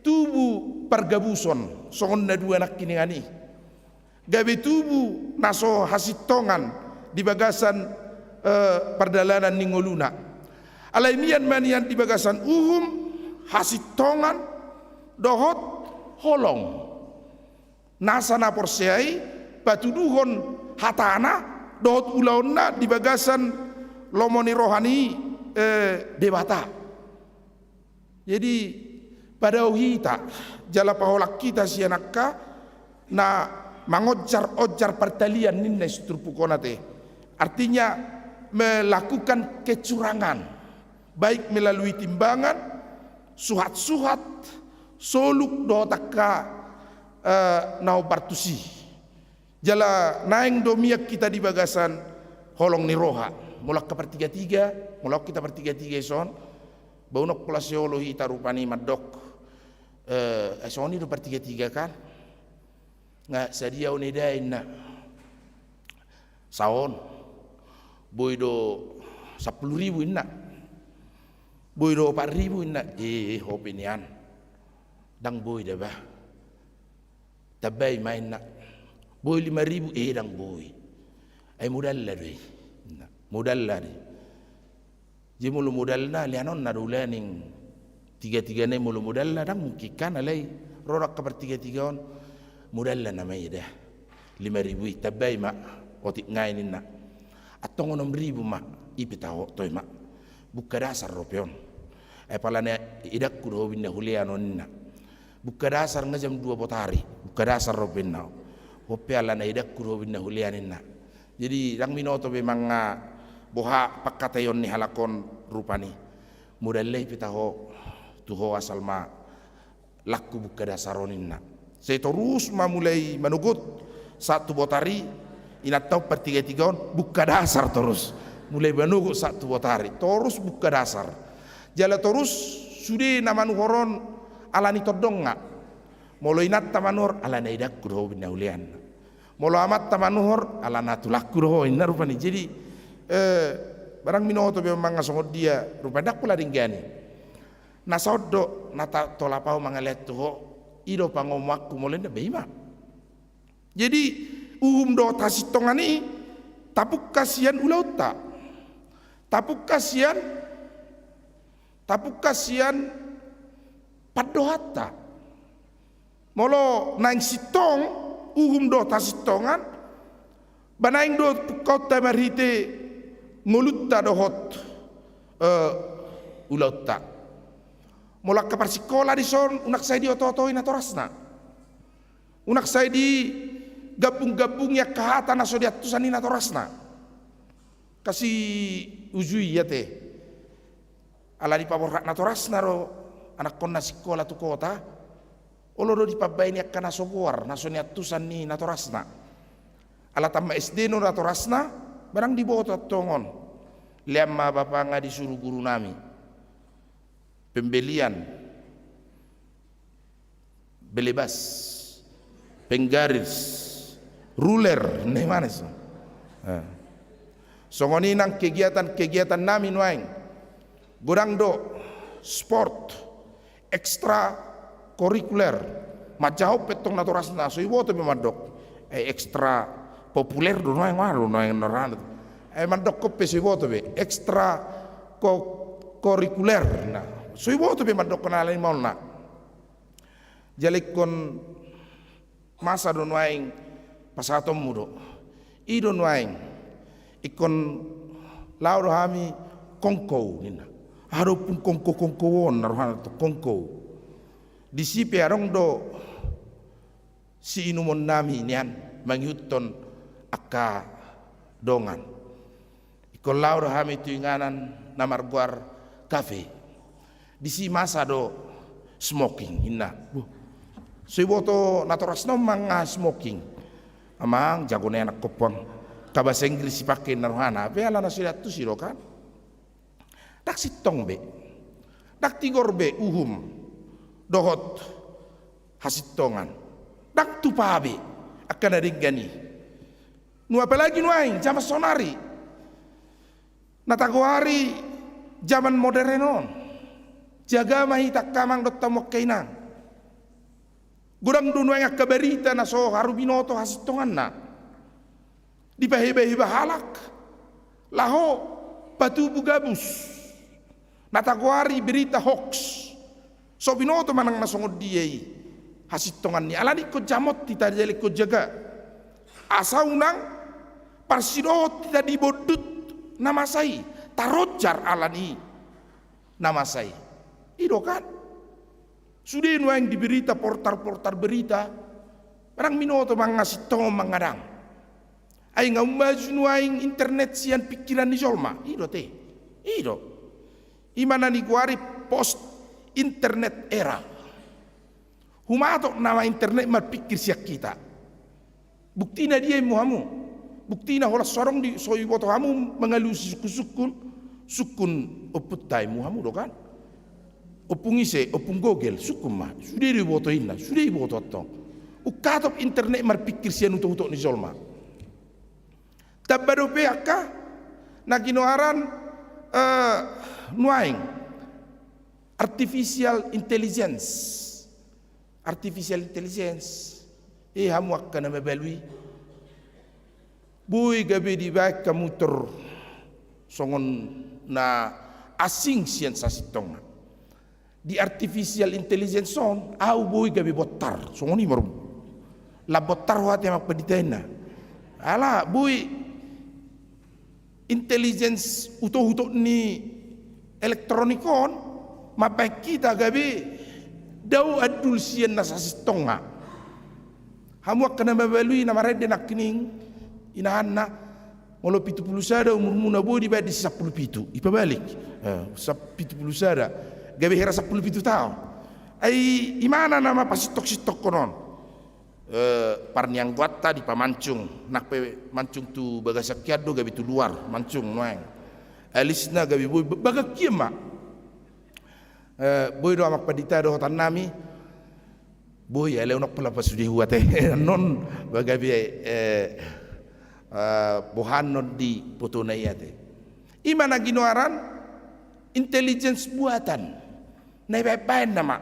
tubu pargabuson songon na dua nangkiningan i. Gabe tubu na so hasintongan di bagasan, eh, pardalanan ni ngoluna. Alai mian ma nian di bagasan uhum, hasintongan, dohot holong. Nasa na porsea i patuduhon hatana dohot ulaonna di bagasan lomo ni roha ni, eh, Debata. Jadi, padao hita, jala paholang hita sian angka na mangonjar-onjar partalian ninna i siturpuk on ate. Artinya, melakukan kecurangan, baik melalui timbangan, suhat-suhat, soluk dohot angka, eh, na hombar tusi. Jala naeng do mian hita di bagasan holong ni roha. Molo angka partiga-tiga, molo hita partiga-tiga ison, ba unang pola sai olo hita rupani mandok, eh, eh, songon i do partiga-tiga kan. Nga sadia on eda inna. Saon. Boi do sampulu ribu inna. Boi do opat ribu inna. Eh, ho pe nian. Ndang boi da bah. Tambai ma inna. Boi lima ribu, eh, ndang boi. Ai modalna do i. Inna. Modalna do i. Jadi molo modalna, leanonna do ulaning tiga-tigana i molo modalna, ndang mungkin kan alai ro do angka partiga-tiga on, modalna nama i da. Lima ribu i, tambai ma, otik ngai ninna. Antong onom ribu ma, i pe taho, toe ma. Buka dasar dope on. Ai pala na edakku do ho binna hulean on ninna. Buka dasar nga jam dua botari, buka dasar dope ninna. Ho pe ala na edakku do ho binna hulean ninna. Jadi ndang binoto be manga boha pangkataion ni halak on rupani. Modalna i pe taho tu ho asal ma lakku buka dasar on ninna. Sai torus ma mulai manogot sahat tu botari, inanta on partiga-tiga on buka dasar torus. Mulai manogot sahat tu botari, torus buka dasar. Jala torus sude na manuhor on ala ni tondongna. Molo inanta manuhor ala na edakku do ho binna hulean. Molo amanta manuhor, ala na tulangku do ho, inna rupani. Jadi, eh, barang binoto be manga songon dia, rupani ndang pola denggan i. Na saon do, na ta-, tolap ahu mangalean tu ho, i do pangomoanku molo inna ba i ma. Jadi, uhum dohot hasintongan i, tapungka sian ulaonta. Tapungka sian, tapungka sian pandohanta. Molo naeng sintong, uhum dohot hasintongan, ba naeng do pungkaonta marhite ngolunta dohot, eh, ulaonta. Molo angka parsikola dison, unang sai dioto-otoi natorasna. Unang sai digambung-gambungi angka hata na so diantusan i natorasna. Kasi ujui ate. Ala dipaborhat natorasna do anakkonna sikola tu kota, olo do dipambaen i angka na so goar, na so niantusan ni natorasna. Ala tamba S D do natorasna, barang diboto antong on. Lean ma bapa nga disuru guru nami. Pembelian. Belebas, penggaris, ruler, ninna i ma na so. Eh. Songon i nang kegiatan-kegiatan nami nuaeng. Godang do sport, ekstrakurikuler. Manjahon pe antong natorasna, so iboto be mandok. Eh, ekstra populer do nuaeng, aha do nuaeng na rohana. Eh, mandokkon pe so iboto be. Ekstra ko-, kurikuler. Nah, so iboto be mandokkon ala ni maolna. Jala ingkon masa do nuaeng pasahatonmu do. I do nuaeng ingkon laho do hami kongkou ninna. Aha do pung kongkou-kongkou on na rohana tu kongkou. Disi pe adong do siinumon nami nian mangihuthon angka dongan. Ingkon laho do hami tu inganan na margoar kafe. Disi masa do smoking, ninna. Buh. So iboto natorasna on mangan smoking. Amang, jago na enak koppang. Angka bahasa Inggris sipake ninna rohana. Pe ala na so diantusi do kan. Ndang sintong be. Ndang tigor be uhum dohot hasintongan. Ndang tupa be angka na denggan i. Nunga apalagi nuaeng, jaman sonari. Na tagoari jaman moderen on. Jaga ma hita angka amang dohot hamu angka inang. Godang do nuaeng angka barita na so haru binoto hasintonganna. Dipaheba-heba halak. Laho patubu gabus. Na tagoari berita hoax. So binoto manang na songon dia i hasintongan ni. Alani ingkon jamot hita jala ingkon jaga. Asa unang parsidohot hita dibondut na masa i. Taronjar alani na masa i. I do kan? Sude nuaeng di berita, portal-portal berita. Barang binoto mangasintongon mangadang. Ai nga ummaju nuaeng internet sian pingkiran ni jolma. I do te. I do. I ma na nigoari post internet era. Humatok nama internet marpingkir sian hita. Buktina dia immu hamu? Buktina holan so adong di, so diboto hamu mangalusi sungkun-sungkun, sungkun ompunta immu hamu do kan? Ompung ise, ompung Google, sungkun ma. Sude do diboto inna, sude diboto antong. Ungkatop internet marpingkir sian utok-utok ni jolma. Tamba dope angka na ginoaran, eh, nuaeng. Artificial intelligence. Artificial intelligence. Eh, hamu angka na mabalu i. Boi gabe dibaen hamu tor songon na asing sian sasintongna. Di artificial intelligence on, au boi gabe bontar. Songon i ma ro. Lam bontar ho ate Amang Pandita inna. Ala, boi intelligence utok-utok ni elektronik on mambaen hita gabe dao andul sian na sasintongna. Hamu angka na mabalu i, na marende nangkining inahanna, molo pitu pulu sada umurmuna, boi dibaen disi sampulu pitu, dipabalik. Eh, sa-, pitu pulu sada gabe hera sampulu pitu taon. Ai imana na mapasintong-sintongkon on? Eh, parnianggoanta dipamancung, nang pe mancung tu bagasan hian do, gabe tu luar mancung nuaeng. Alisna gabe boi ba-, bagan hian ma. Eh, boi do Amang Pandita dohotannami. Boi, alai unang pola pasude hu ate. Annon gabe, eh, eh, bohanon di fotona i ate. I ma na ginoaran intelligence buatan. Na ibaen-baen nama.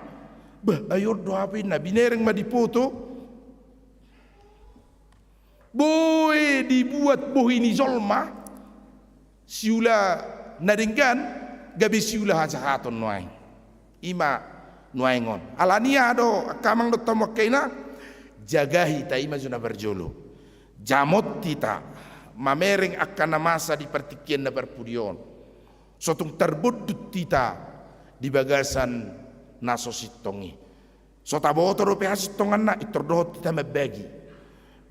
Bah, ai on do H P na binereng ma di foto. Boi dibuat bohi ni jolma, siula na denggan, gabe siula hajahaton nuaeng. I ma nuaeng on. Alani aha do angka amang dohot hamu angka inang? Jaga hita i ma jo na parjolo. Jamot hita mamereng angka na masa di partingkian na parpudi on. So tung tarbondut hita di bagasan na so sintong i. So taboto dope hasintonganna, pintor dohot hita mambagi.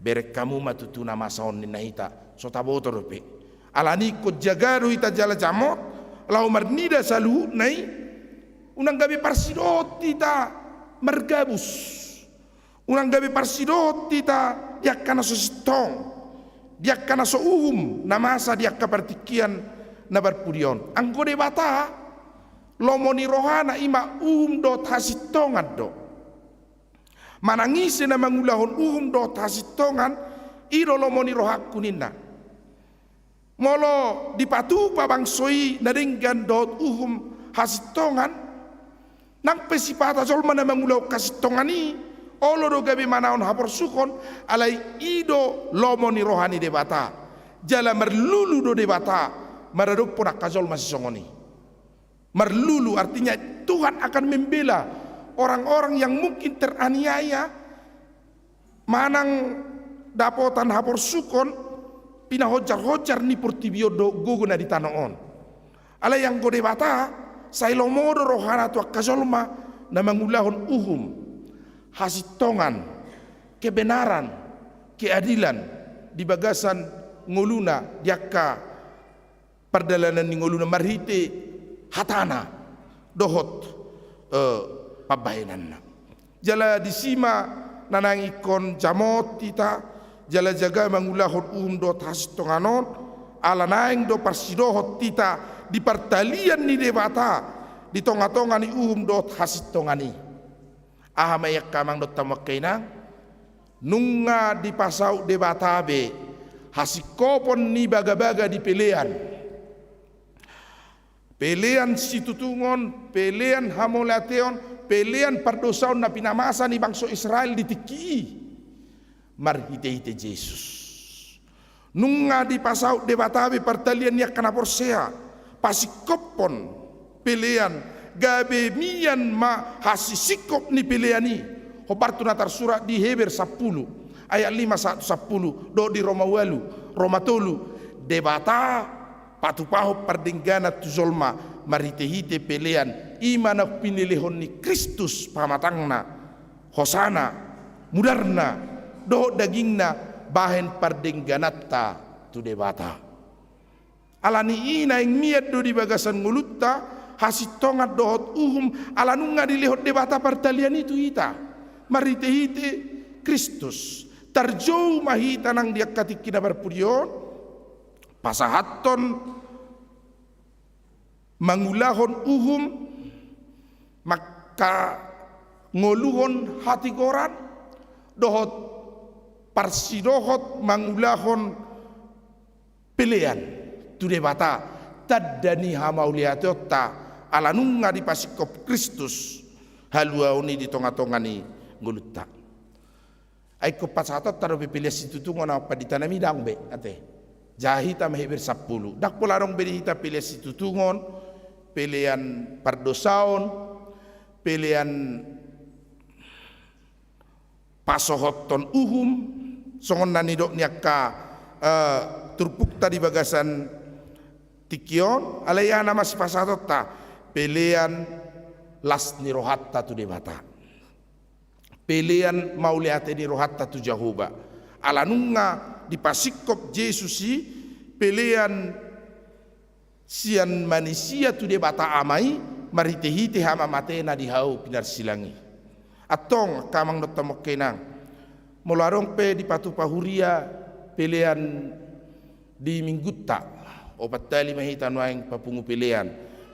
Bereng hamu ma tutu na masa on ninna hita, so taboto dope. Alani ingkon jaga do hita jala jamot, laho marnida saluhutna i, unang gabe parsidohot hita margabus. Unang gabe parsidohot hita di angka na so sintong, di angka na so uhum na masa di angka partingkian na parpudi on. Anggo Debata, lomo ni rohana i ma uhum dohot hasintongan do. Manang ise na mangulahon uhum dohot hasintongan, i do lomo ni rohangku ninna. Molo dipatupa bangso i na denggan dohot uhum hasintongan, nang pe sipata jolma na mangulahon hasintongan i, olo do gabe manaon haporsuhon, alai i do lomo ni roha ni Debata. Jala marlulu do Debata maradophon angka jolma sisongon i. Marlulu, artinya Tuhan akan membela orang-orang yang mungkin teraniaya, manang dapotan haporsuhon, pinahojar-hojar ni portibi on dohot gogo na di tano on. Alai anggo Debata, sai lomo do rohana tu angka jolma na mangulahon uhum, hasintongan, kebenaran, keadilan di bagasan ngoluna, di angka pardalanan ni ngoluna marhite hatana dohot, eh, pambahenanna. Jala disi ma na naeng ingkon jamot hita, jala jaga mangulahon uhum dohot hasintongan on, ala naeng do parsidohot hita di partalian ni Debata di tonga-tonga ni uhum dohot hasintongan i. Aha ma i angka amang dohot hamu angka inang? Nunga dipasaut Debata be hasingkopon ni bagabaga di pelean. Pelean situtungon, pelean hamauliateon, pelean pardosaon na pinamasa ni bangso Israel di tingki i marhite-hite Jesus. Nunga dipasaut Debata be partalian ni angka na porsea, pasingkophon pelean, gabe mian ma hasisingkop ni pelean i. Hombar tu na tarsurat di Heber sampulu, ayat lima sahat tu sampulu, dohot di Roma ualu, Roma tolu, Debata patupahon pardengganan tu jolma marhite-hite pelean, i ma na pinelehon ni Kristus pamatangna, hosana, mudarna, dohot dagingna bahen pardenggananta tu Debata. Alani i naeng mian do di bagasan ngolunta hasintongan dohot uhum, ala nunga dilehon Debata partalian i tu hita marhite-hite Kristus. Tarjou ma hita nang di angka tingki na parpudi on, pasahathon mangulahon uhum, mangkangoluhon hatigoran, dohot parsidohot mangulahon pelean tu Debata, tanda ni hamauliateonta, ala nunga dipasingkop Kristus haluaon i di tongatonga ni ngolunta. Ai ingkon pasahatonta dope pelean situtungon, na pandita nami, ndang be, ate. Jaha hita ma Heber sampulu. Ndang pola adong be di hita pelean situtungon, pelean pardosaon, pelean pasohothon uhum, songon na nidok ni angka, eh, turpukta di bagasan tingki on. Alai aha na masipasahatonta? Pelean las ni rohanta tu Debata. Pelean mauliate ni rohanta tu Jahowa. Ala nunga dipasingkop Jesus i pelean sian manisia tu Debata Ama i, marhitehite hamamatena di hau pinarsilang i. Antong, angka amang dohot hamu angka inang, molo adong pe dipatupa huria pelean di Minggunta, opat hali ma hita nuaeng papungu pelean,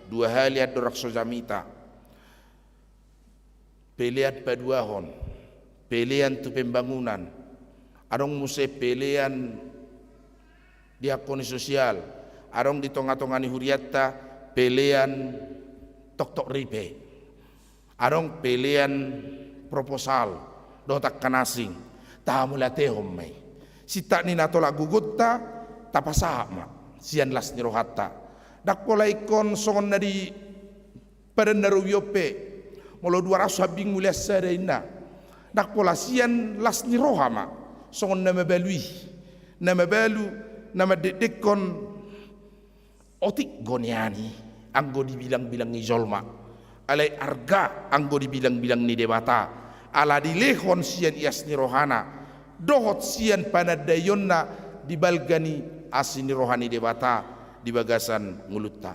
dua hali andorang so jamita. Pelean paduahon, pelean tu pembangunan, adong muse pelean di angka ni sosial, adong di tongatonga ni hurianta pelean toktok ripe, adong pelean proposal dohot angka na asing. Tahamauliatehon ma i. Sintak ni na tolap gogonta, tapasahat ma sian las ni rohanta. Ndang pola ingkon songon na di Padan na Robi on pe, molo dua ratus hambing mulian sada inna. Ndang pola sian las ni roha ma songon na mabalu i. Na mabalu, na mandekdekkon otik do nian i anggo dibilangbilang ni jolma. Alai arga anggo dibilangbilang ni Debata, ala dilehon sian ias ni rohana dohot sian panandaionna di balga ni asi ni roha ni Debata di bagasan ngolunta.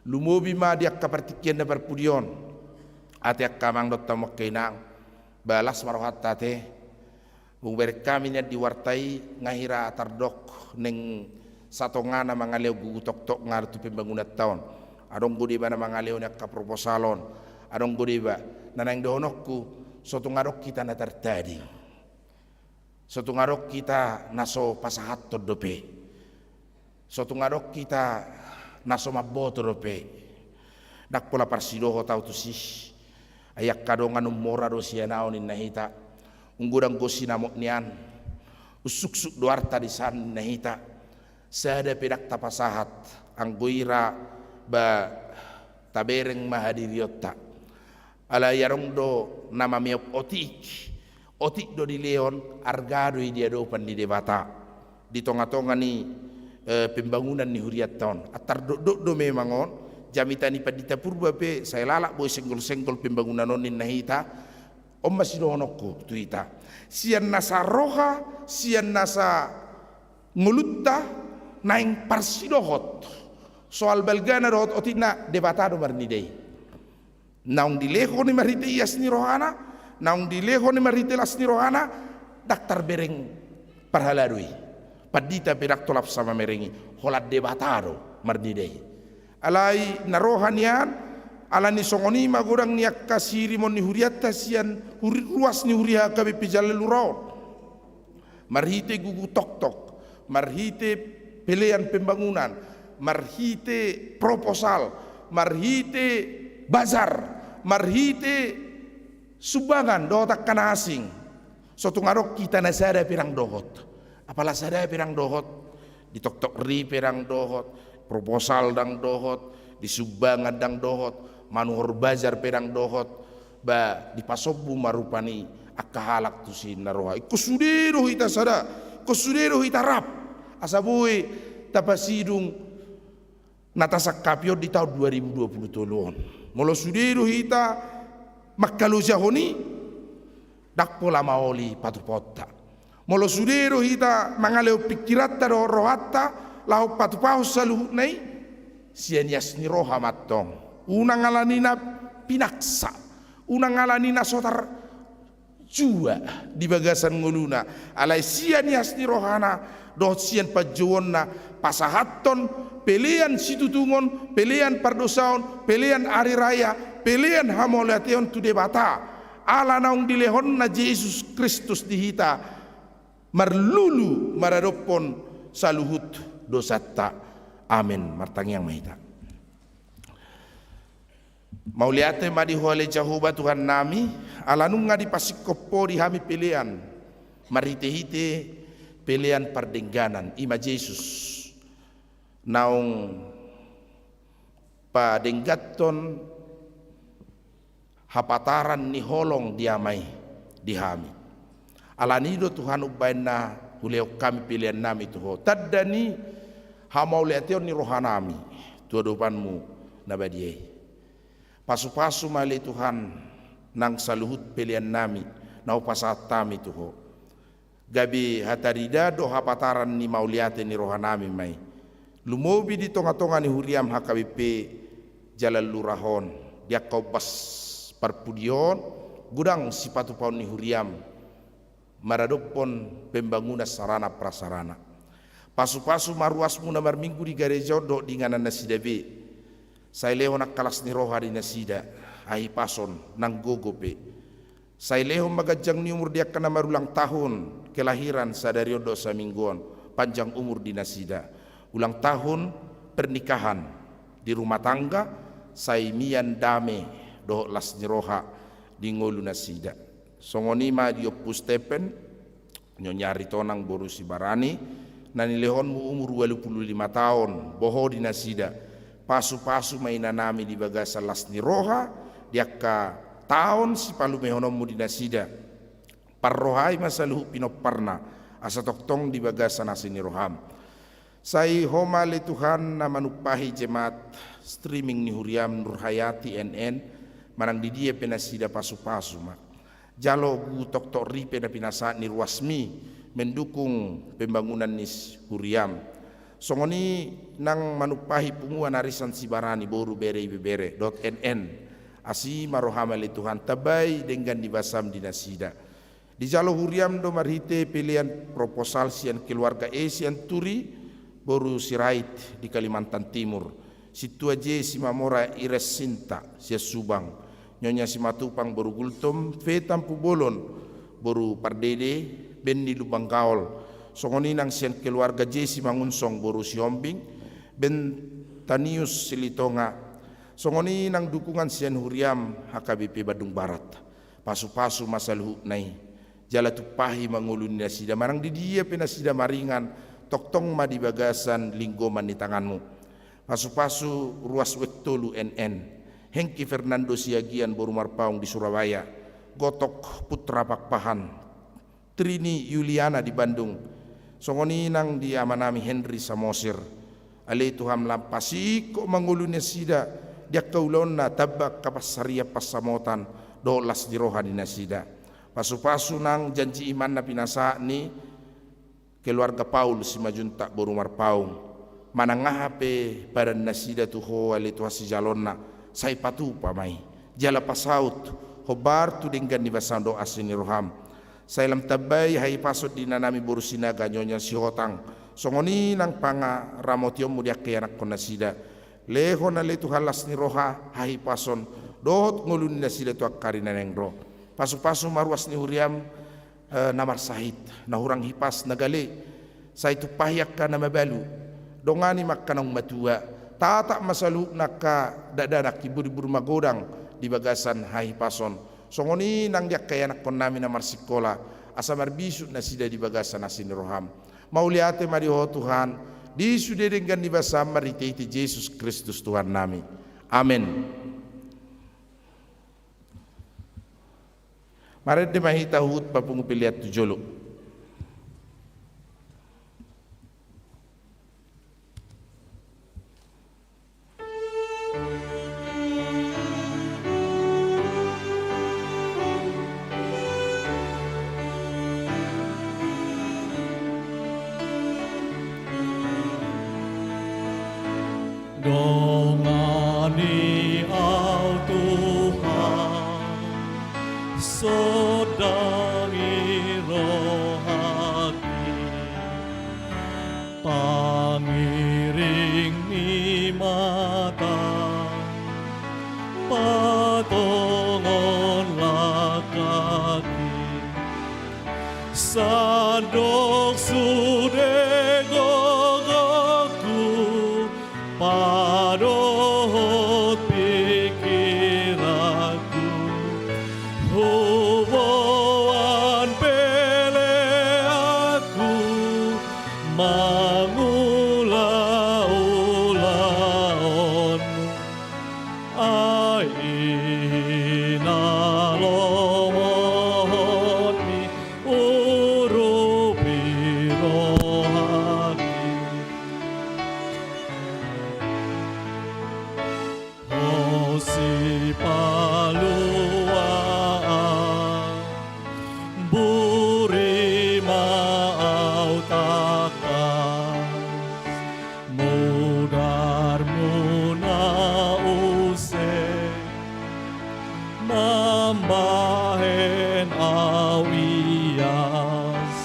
Lumobi ma di angka partingkian na parpudi on. Ate angka amang dohot hamu angka inang, ba las ma rohanta ate. Hubereng hami nian di warta i, nga hira tardok naeng satonga na mangalehon gugu toktok nga tu pembangunanta on. Adong do deba na mangalehon angka proposal on. Adong do deba, na naeng dohononku, so tung adong hita na tartading. So tung adong hita na so pasahathon dope. So tung adong hita na so mamboto dope. Ndang pola parsidohot ahu tusi. Ai angka dongan ummora do sian ahu ninna hita. Ung godang do sinamot nian. Ung suksuk do arta di san ninna hita. Sada pe ndang tapasahat anggo ira ba tabereng ma hadirionta. Alai adong do na mameop otik. Otik do dilehon, arga do i di adopan ni Debata di tongatonga ni, eh, pembangunan ni hurianta on. Antar dokdok do memang on. Jamita ni Pandita Purba pe sai lalap boi senggolsenggol pembangunan on ninna hita. On ma sidohononku tu hita. Sian nasa roha, sian nasa ngolunta naeng parsidohot soal balgana dohot otikna, Debata do marnida i. Naung dilehon i marhite ias ni rohana, naung dilehon i marhite las ni rohana, ndang tarbereng parhalado i. Pandita pe ndang tolap sa mamereng i, holan Debata do marnida i. Alai na roha nian, ala ni songon i ma godang ni angka siirimon ni hurianta sian huri-, ruas ni huria H K B P Jalal Ura on. Marhite gugu toktok, marhite pelean pembangunan, marhite proposal, marhite bazar, marhite sumbangan dohot angka na asing. So tung adong hita na sada pe ndang dohot. Apala sada pe ndang dohot. Di toktok ri pe ndang dohot, proposal ndang dohot, di sumbangan ndang dohot, manuhor bazar pe ndang dohot. Ba dipasombu ma rupani angka halak tusi na roha. Ingkon sude do hita sada, ingkon sude do hita rap. Asa boi tapasidung na tasangkapi on di taon dua ribu dua puluh tolu on. Molo sude do hita mangkalojahon i, ndang pola maol i patupaonta. Molo sude do hita mangalehon pingkiranta dohot rohanta laho patupahon saluhutna i, sian ias ni roha ma antong. Unang ala ni na pinaksa, unang ala ni na so tar-, jua di bagasan ngoluna, alai sian ias ni rohana dohot sian panjouonna pasahathon pelean situtungon, pelean pardosaon, pelean ari raya, pelean hamauliateon tu Debata, ala naung dilehonna Jesus Kristus di hita marlulu maradophon saluhut dosanta. Amen. Martangiang ma hita. Mauliate ma di Ho ale Jahowa Tuhannami, ala nunga dipasingkop Ho di hami pelean marhitehite pelean pardengganan, i ma Jesus, naung padengganhon hapataran ni holong di Ama i di hami. Alani i do Tuhan umbahen na hulehon hami peleannami tu Ho, tanda ni hamauliateon ni rohanami tu adopanMu na badia i. Pasupasu ma ale Tuhan nang saluhut peleannami na hupasahat hami tu Ho. Gabe hatarida dohot hapataran ni mauliate ni rohanami ma i. Lumobi di tongatonga ni huriaM H K B P Jalan Lurah on, di angka ombas parpudi on, godang sipatupaon ni huriaM maradophon pembangunan sarana prasarana. Pasupasu ma ruasMu na marminggu di gareja on dohot di inganan nasida be. Sai lehon angka las ni roha di nasida, hahipason nang gogo pe. Sai lehon ma ganjang ni umur di angka na marulang tahun kelahiran sadari on dohot saminggu on, panjang umur di nasida. Ulang tahun pernikahan di rumah tangga, sai mian dame dohot las ni roha di ngolu nasida. Songon i ma di Ompu Stepen, Nyonya Aritonang boru Sibarani, na nilehonMu umur ualu pulu lima taon, boho di nasida. Pasupasu ma inanami di bagasan las ni roha, di angka taon sipalumehononMu di nasida. Parrohai ma saluhut pinomparna, asa tongtong di bagasan asi ni rohaM. Sai Ho ma ale Tuhan na manumpahi jemaat streaming ni huriaM Nurhayati N N, manang di dia pe nasida pasupasu ma. Jalo gu toktok ripe na pinasahat ni ruasMi mendukung pembangunan ni s-, huriaM. Songon i nang manumpahi punguan arisan Sibarani boru bere ibebere dohot N N. Asi ma rohaM ale Tuhan, tambai denggan ni basaM di nasida. Dijalo huriaM do marhite pelean proposal sian keluarga E sian Turi, boru Sirait di Kalimantan Timur. Sintua J Simamora Ires Sinta sian Subang. Nyonya Simatupang boru Gultom, Fe Tampubolon boru Pardede, Benny Lumban Gaol. Songon i nang sian keluarga J Simangunsong boru Sihombing, Bentanius Silitonga. Songon i nang dukungan sian huriaM H K B P Bandung Barat. Pasupasu ma saluhutna i. Jala tumpahi ma ngolu ni nasida manang di dia pe nasida maringan, tongtong ma di bagasan linggoman ni tanganMu. Pasupasu ruas uek tolu N N. Hengki Fernando Siagian boru Marpaung di Surabaya. Gotok Putra Pakpahan. Trini Yuliana di Bandung. Songon i nang di amanami Henry Samosir. Ale Tuhan, lam pasingkop ma ngolu ni nasida di angka ulaonna, tamba angka pansarian pansamotan dohot las ni roha di nasida. Pasupasu nang janji iman na pinasahat ni keluarga Paul Simanjuntak boru Marpaung. Manang aha pe padan nasida tu Ho ale Tuhan sijalonna, sai patupa ma i. Jala pasaut hombar tu denggan ni basaM dohot asi ni rohaM. Sai lam tambai hahipason di inanami boru Sinaga Nyonya Sihotang. Songon i nang pangaramotionMu di angka ianakhon nasida. Lehon ale Tuhan las ni roha, hahipason dohot ngolu ni nasida tu angka ari na naeng ro. Pasupasu ma ruas ni huriaM, eh, na marsahit, na hurang hipas, na gale. Sai tumpahi angka na mabalu. Dongani ma angka naung matua. Tatap ma saluhutna angka dakdanak, imbur-imbur magodang di bagasan hahipason. Songon i nang di angka ianakhonnami na marsingkola, asa marbisuk nasida di bagasan asi ni rohaM. Mauliate ma di Ho Tuhan, di sude denggan ni basaM marhite-hite Jesus Kristus Tuhannami. Amen. Marende ma hita huhut papungu pelean tu jolo. Dongani au Tuhan, sonda Pangiring ni mata, patongon langkaki, sandok sude gogoku, padohot pikiranku, huboan peleanku, mangula ulaonmu. Ai i na lomohon ni urupi rohangki. Ho Sipalua, buri ma au tangkas, mudarmu na use mambahen au ias.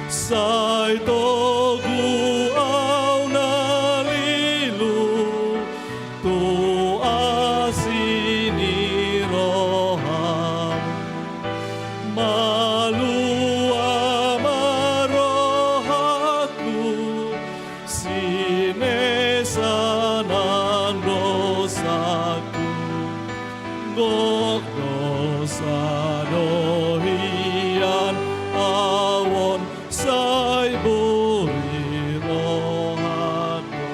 Sai togu au na lilu tu asi ni roham. Malua ma rohangku, sinesanan dosaku. Gok dosa do hian au on, sai buri rohangku.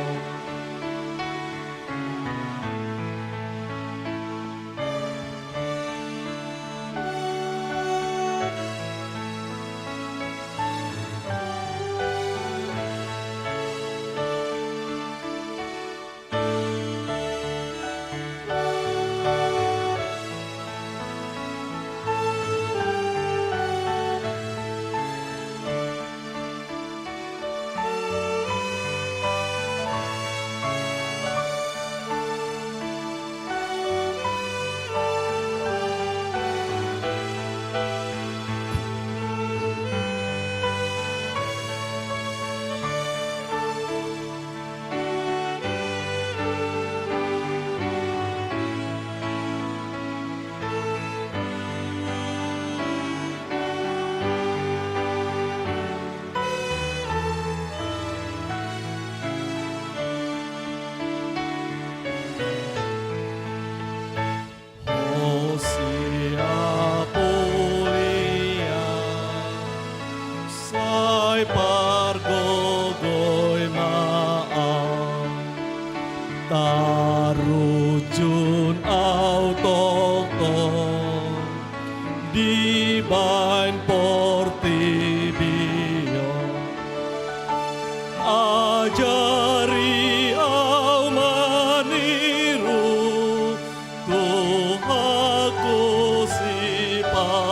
Ho Siapulia, sai pargogoi ma au, tarunjun au tongtong dibaen portibi on. Ajari au maniru Tuhanku Sipangolu,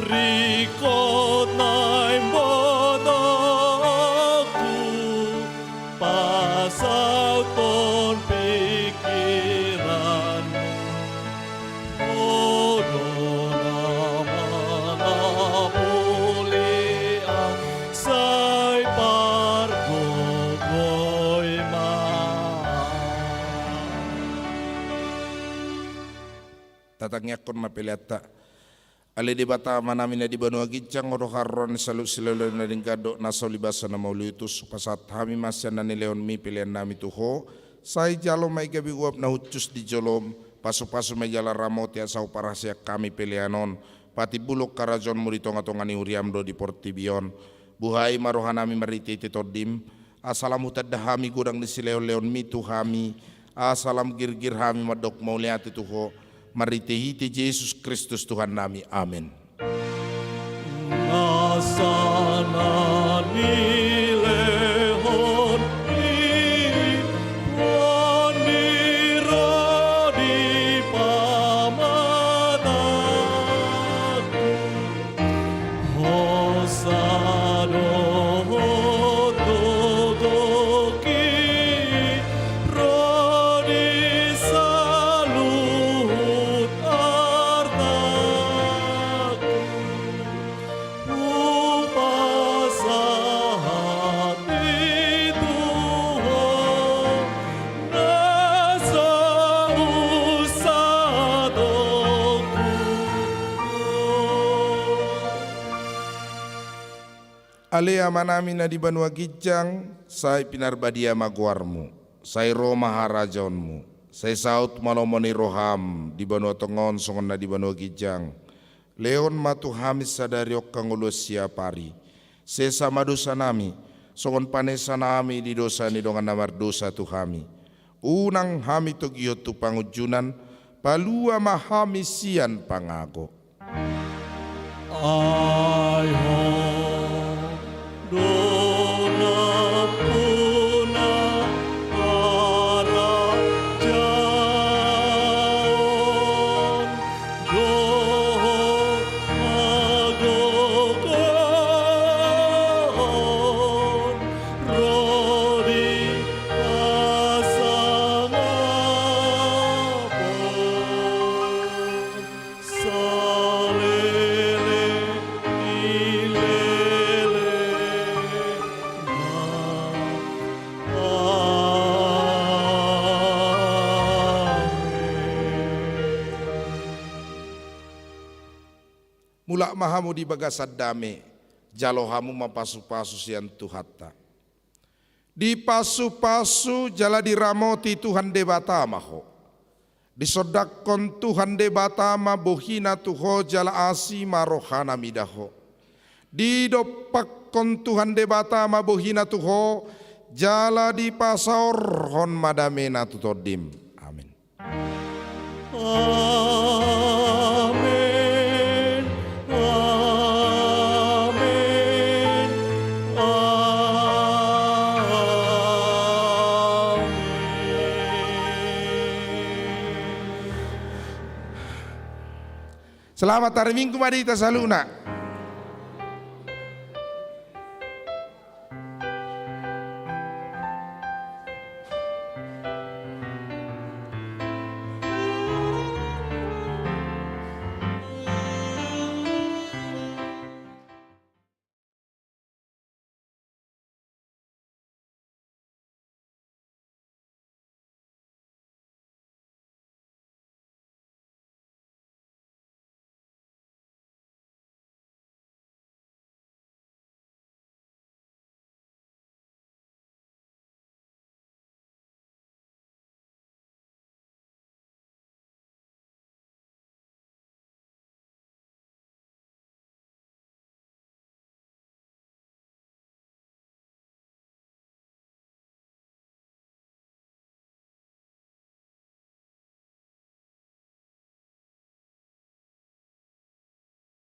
ringkot na imbotoku, pasauthon pikiranmu. Ho do na manapulian, sai pargogoi ma. Tatangiangkon ma peleanta. Ale Debata Amanami na di banua ginjang, on do haroro ni saluhut silehonlehon na denggan dohot na so ulibasa na mauliutus, hupasahat hami ma sian na nilehonmi peleannami tu Ho, sai jalo ma i gabe uap na hushus di jolom, pasupasu ma i jala ramoti asa huparhaseang hami pelean on, patimbulhon harajaonmu di tongatonga ni huriam dohot di portibi on. Buhai ma rohanami marhitehite Tondim, asa lam hutanda hami godang ni silehonlehonmi tu hami, asa lam girgir hami mandok mauliate tu Ho, marhitehite Jesus Kristus Tuhannami. Amen. Nasa na nilehon i, on do i ro di pamatangku. Hosa dohot gogongki ro di saluhut artangku. Hupasahat Ale Amanami na di banua ginjang, sai pinarbadia ma goarmu, sai ro ma harajaonmu, sai saut ma lomo ni roham di banua tonga on songon na di banua ginjang. Lehon ma tu hami sadari on hangoluan siapari. Sesa ma dosanami, songon panesanami di dosa ni dongan na mardosa tu hami. Unang hami togihon tu pangunjunan, palua ma hami sian pangago. Ai Ho do nampuna harajaon dohot hagogoon ro di hasangapon saleleng ni lelengna. Amen. Mulak ma hamu di bagasan dame, jalo hamu ma pasupasu sian Tuhanta. Dipasupasu jala diramoti Tuhan Debata ma ho. Disondangkon Tuhan Debata ma bohina tu ho jala asi ma rohana mida ho. Didompakkon Tuhan Debata ma bohina tu ho jala dipasaorhon ma damena tu tondim. Amen. Amen. Amen. Amen. Selamat hari Minggu ma di hita saluhutna.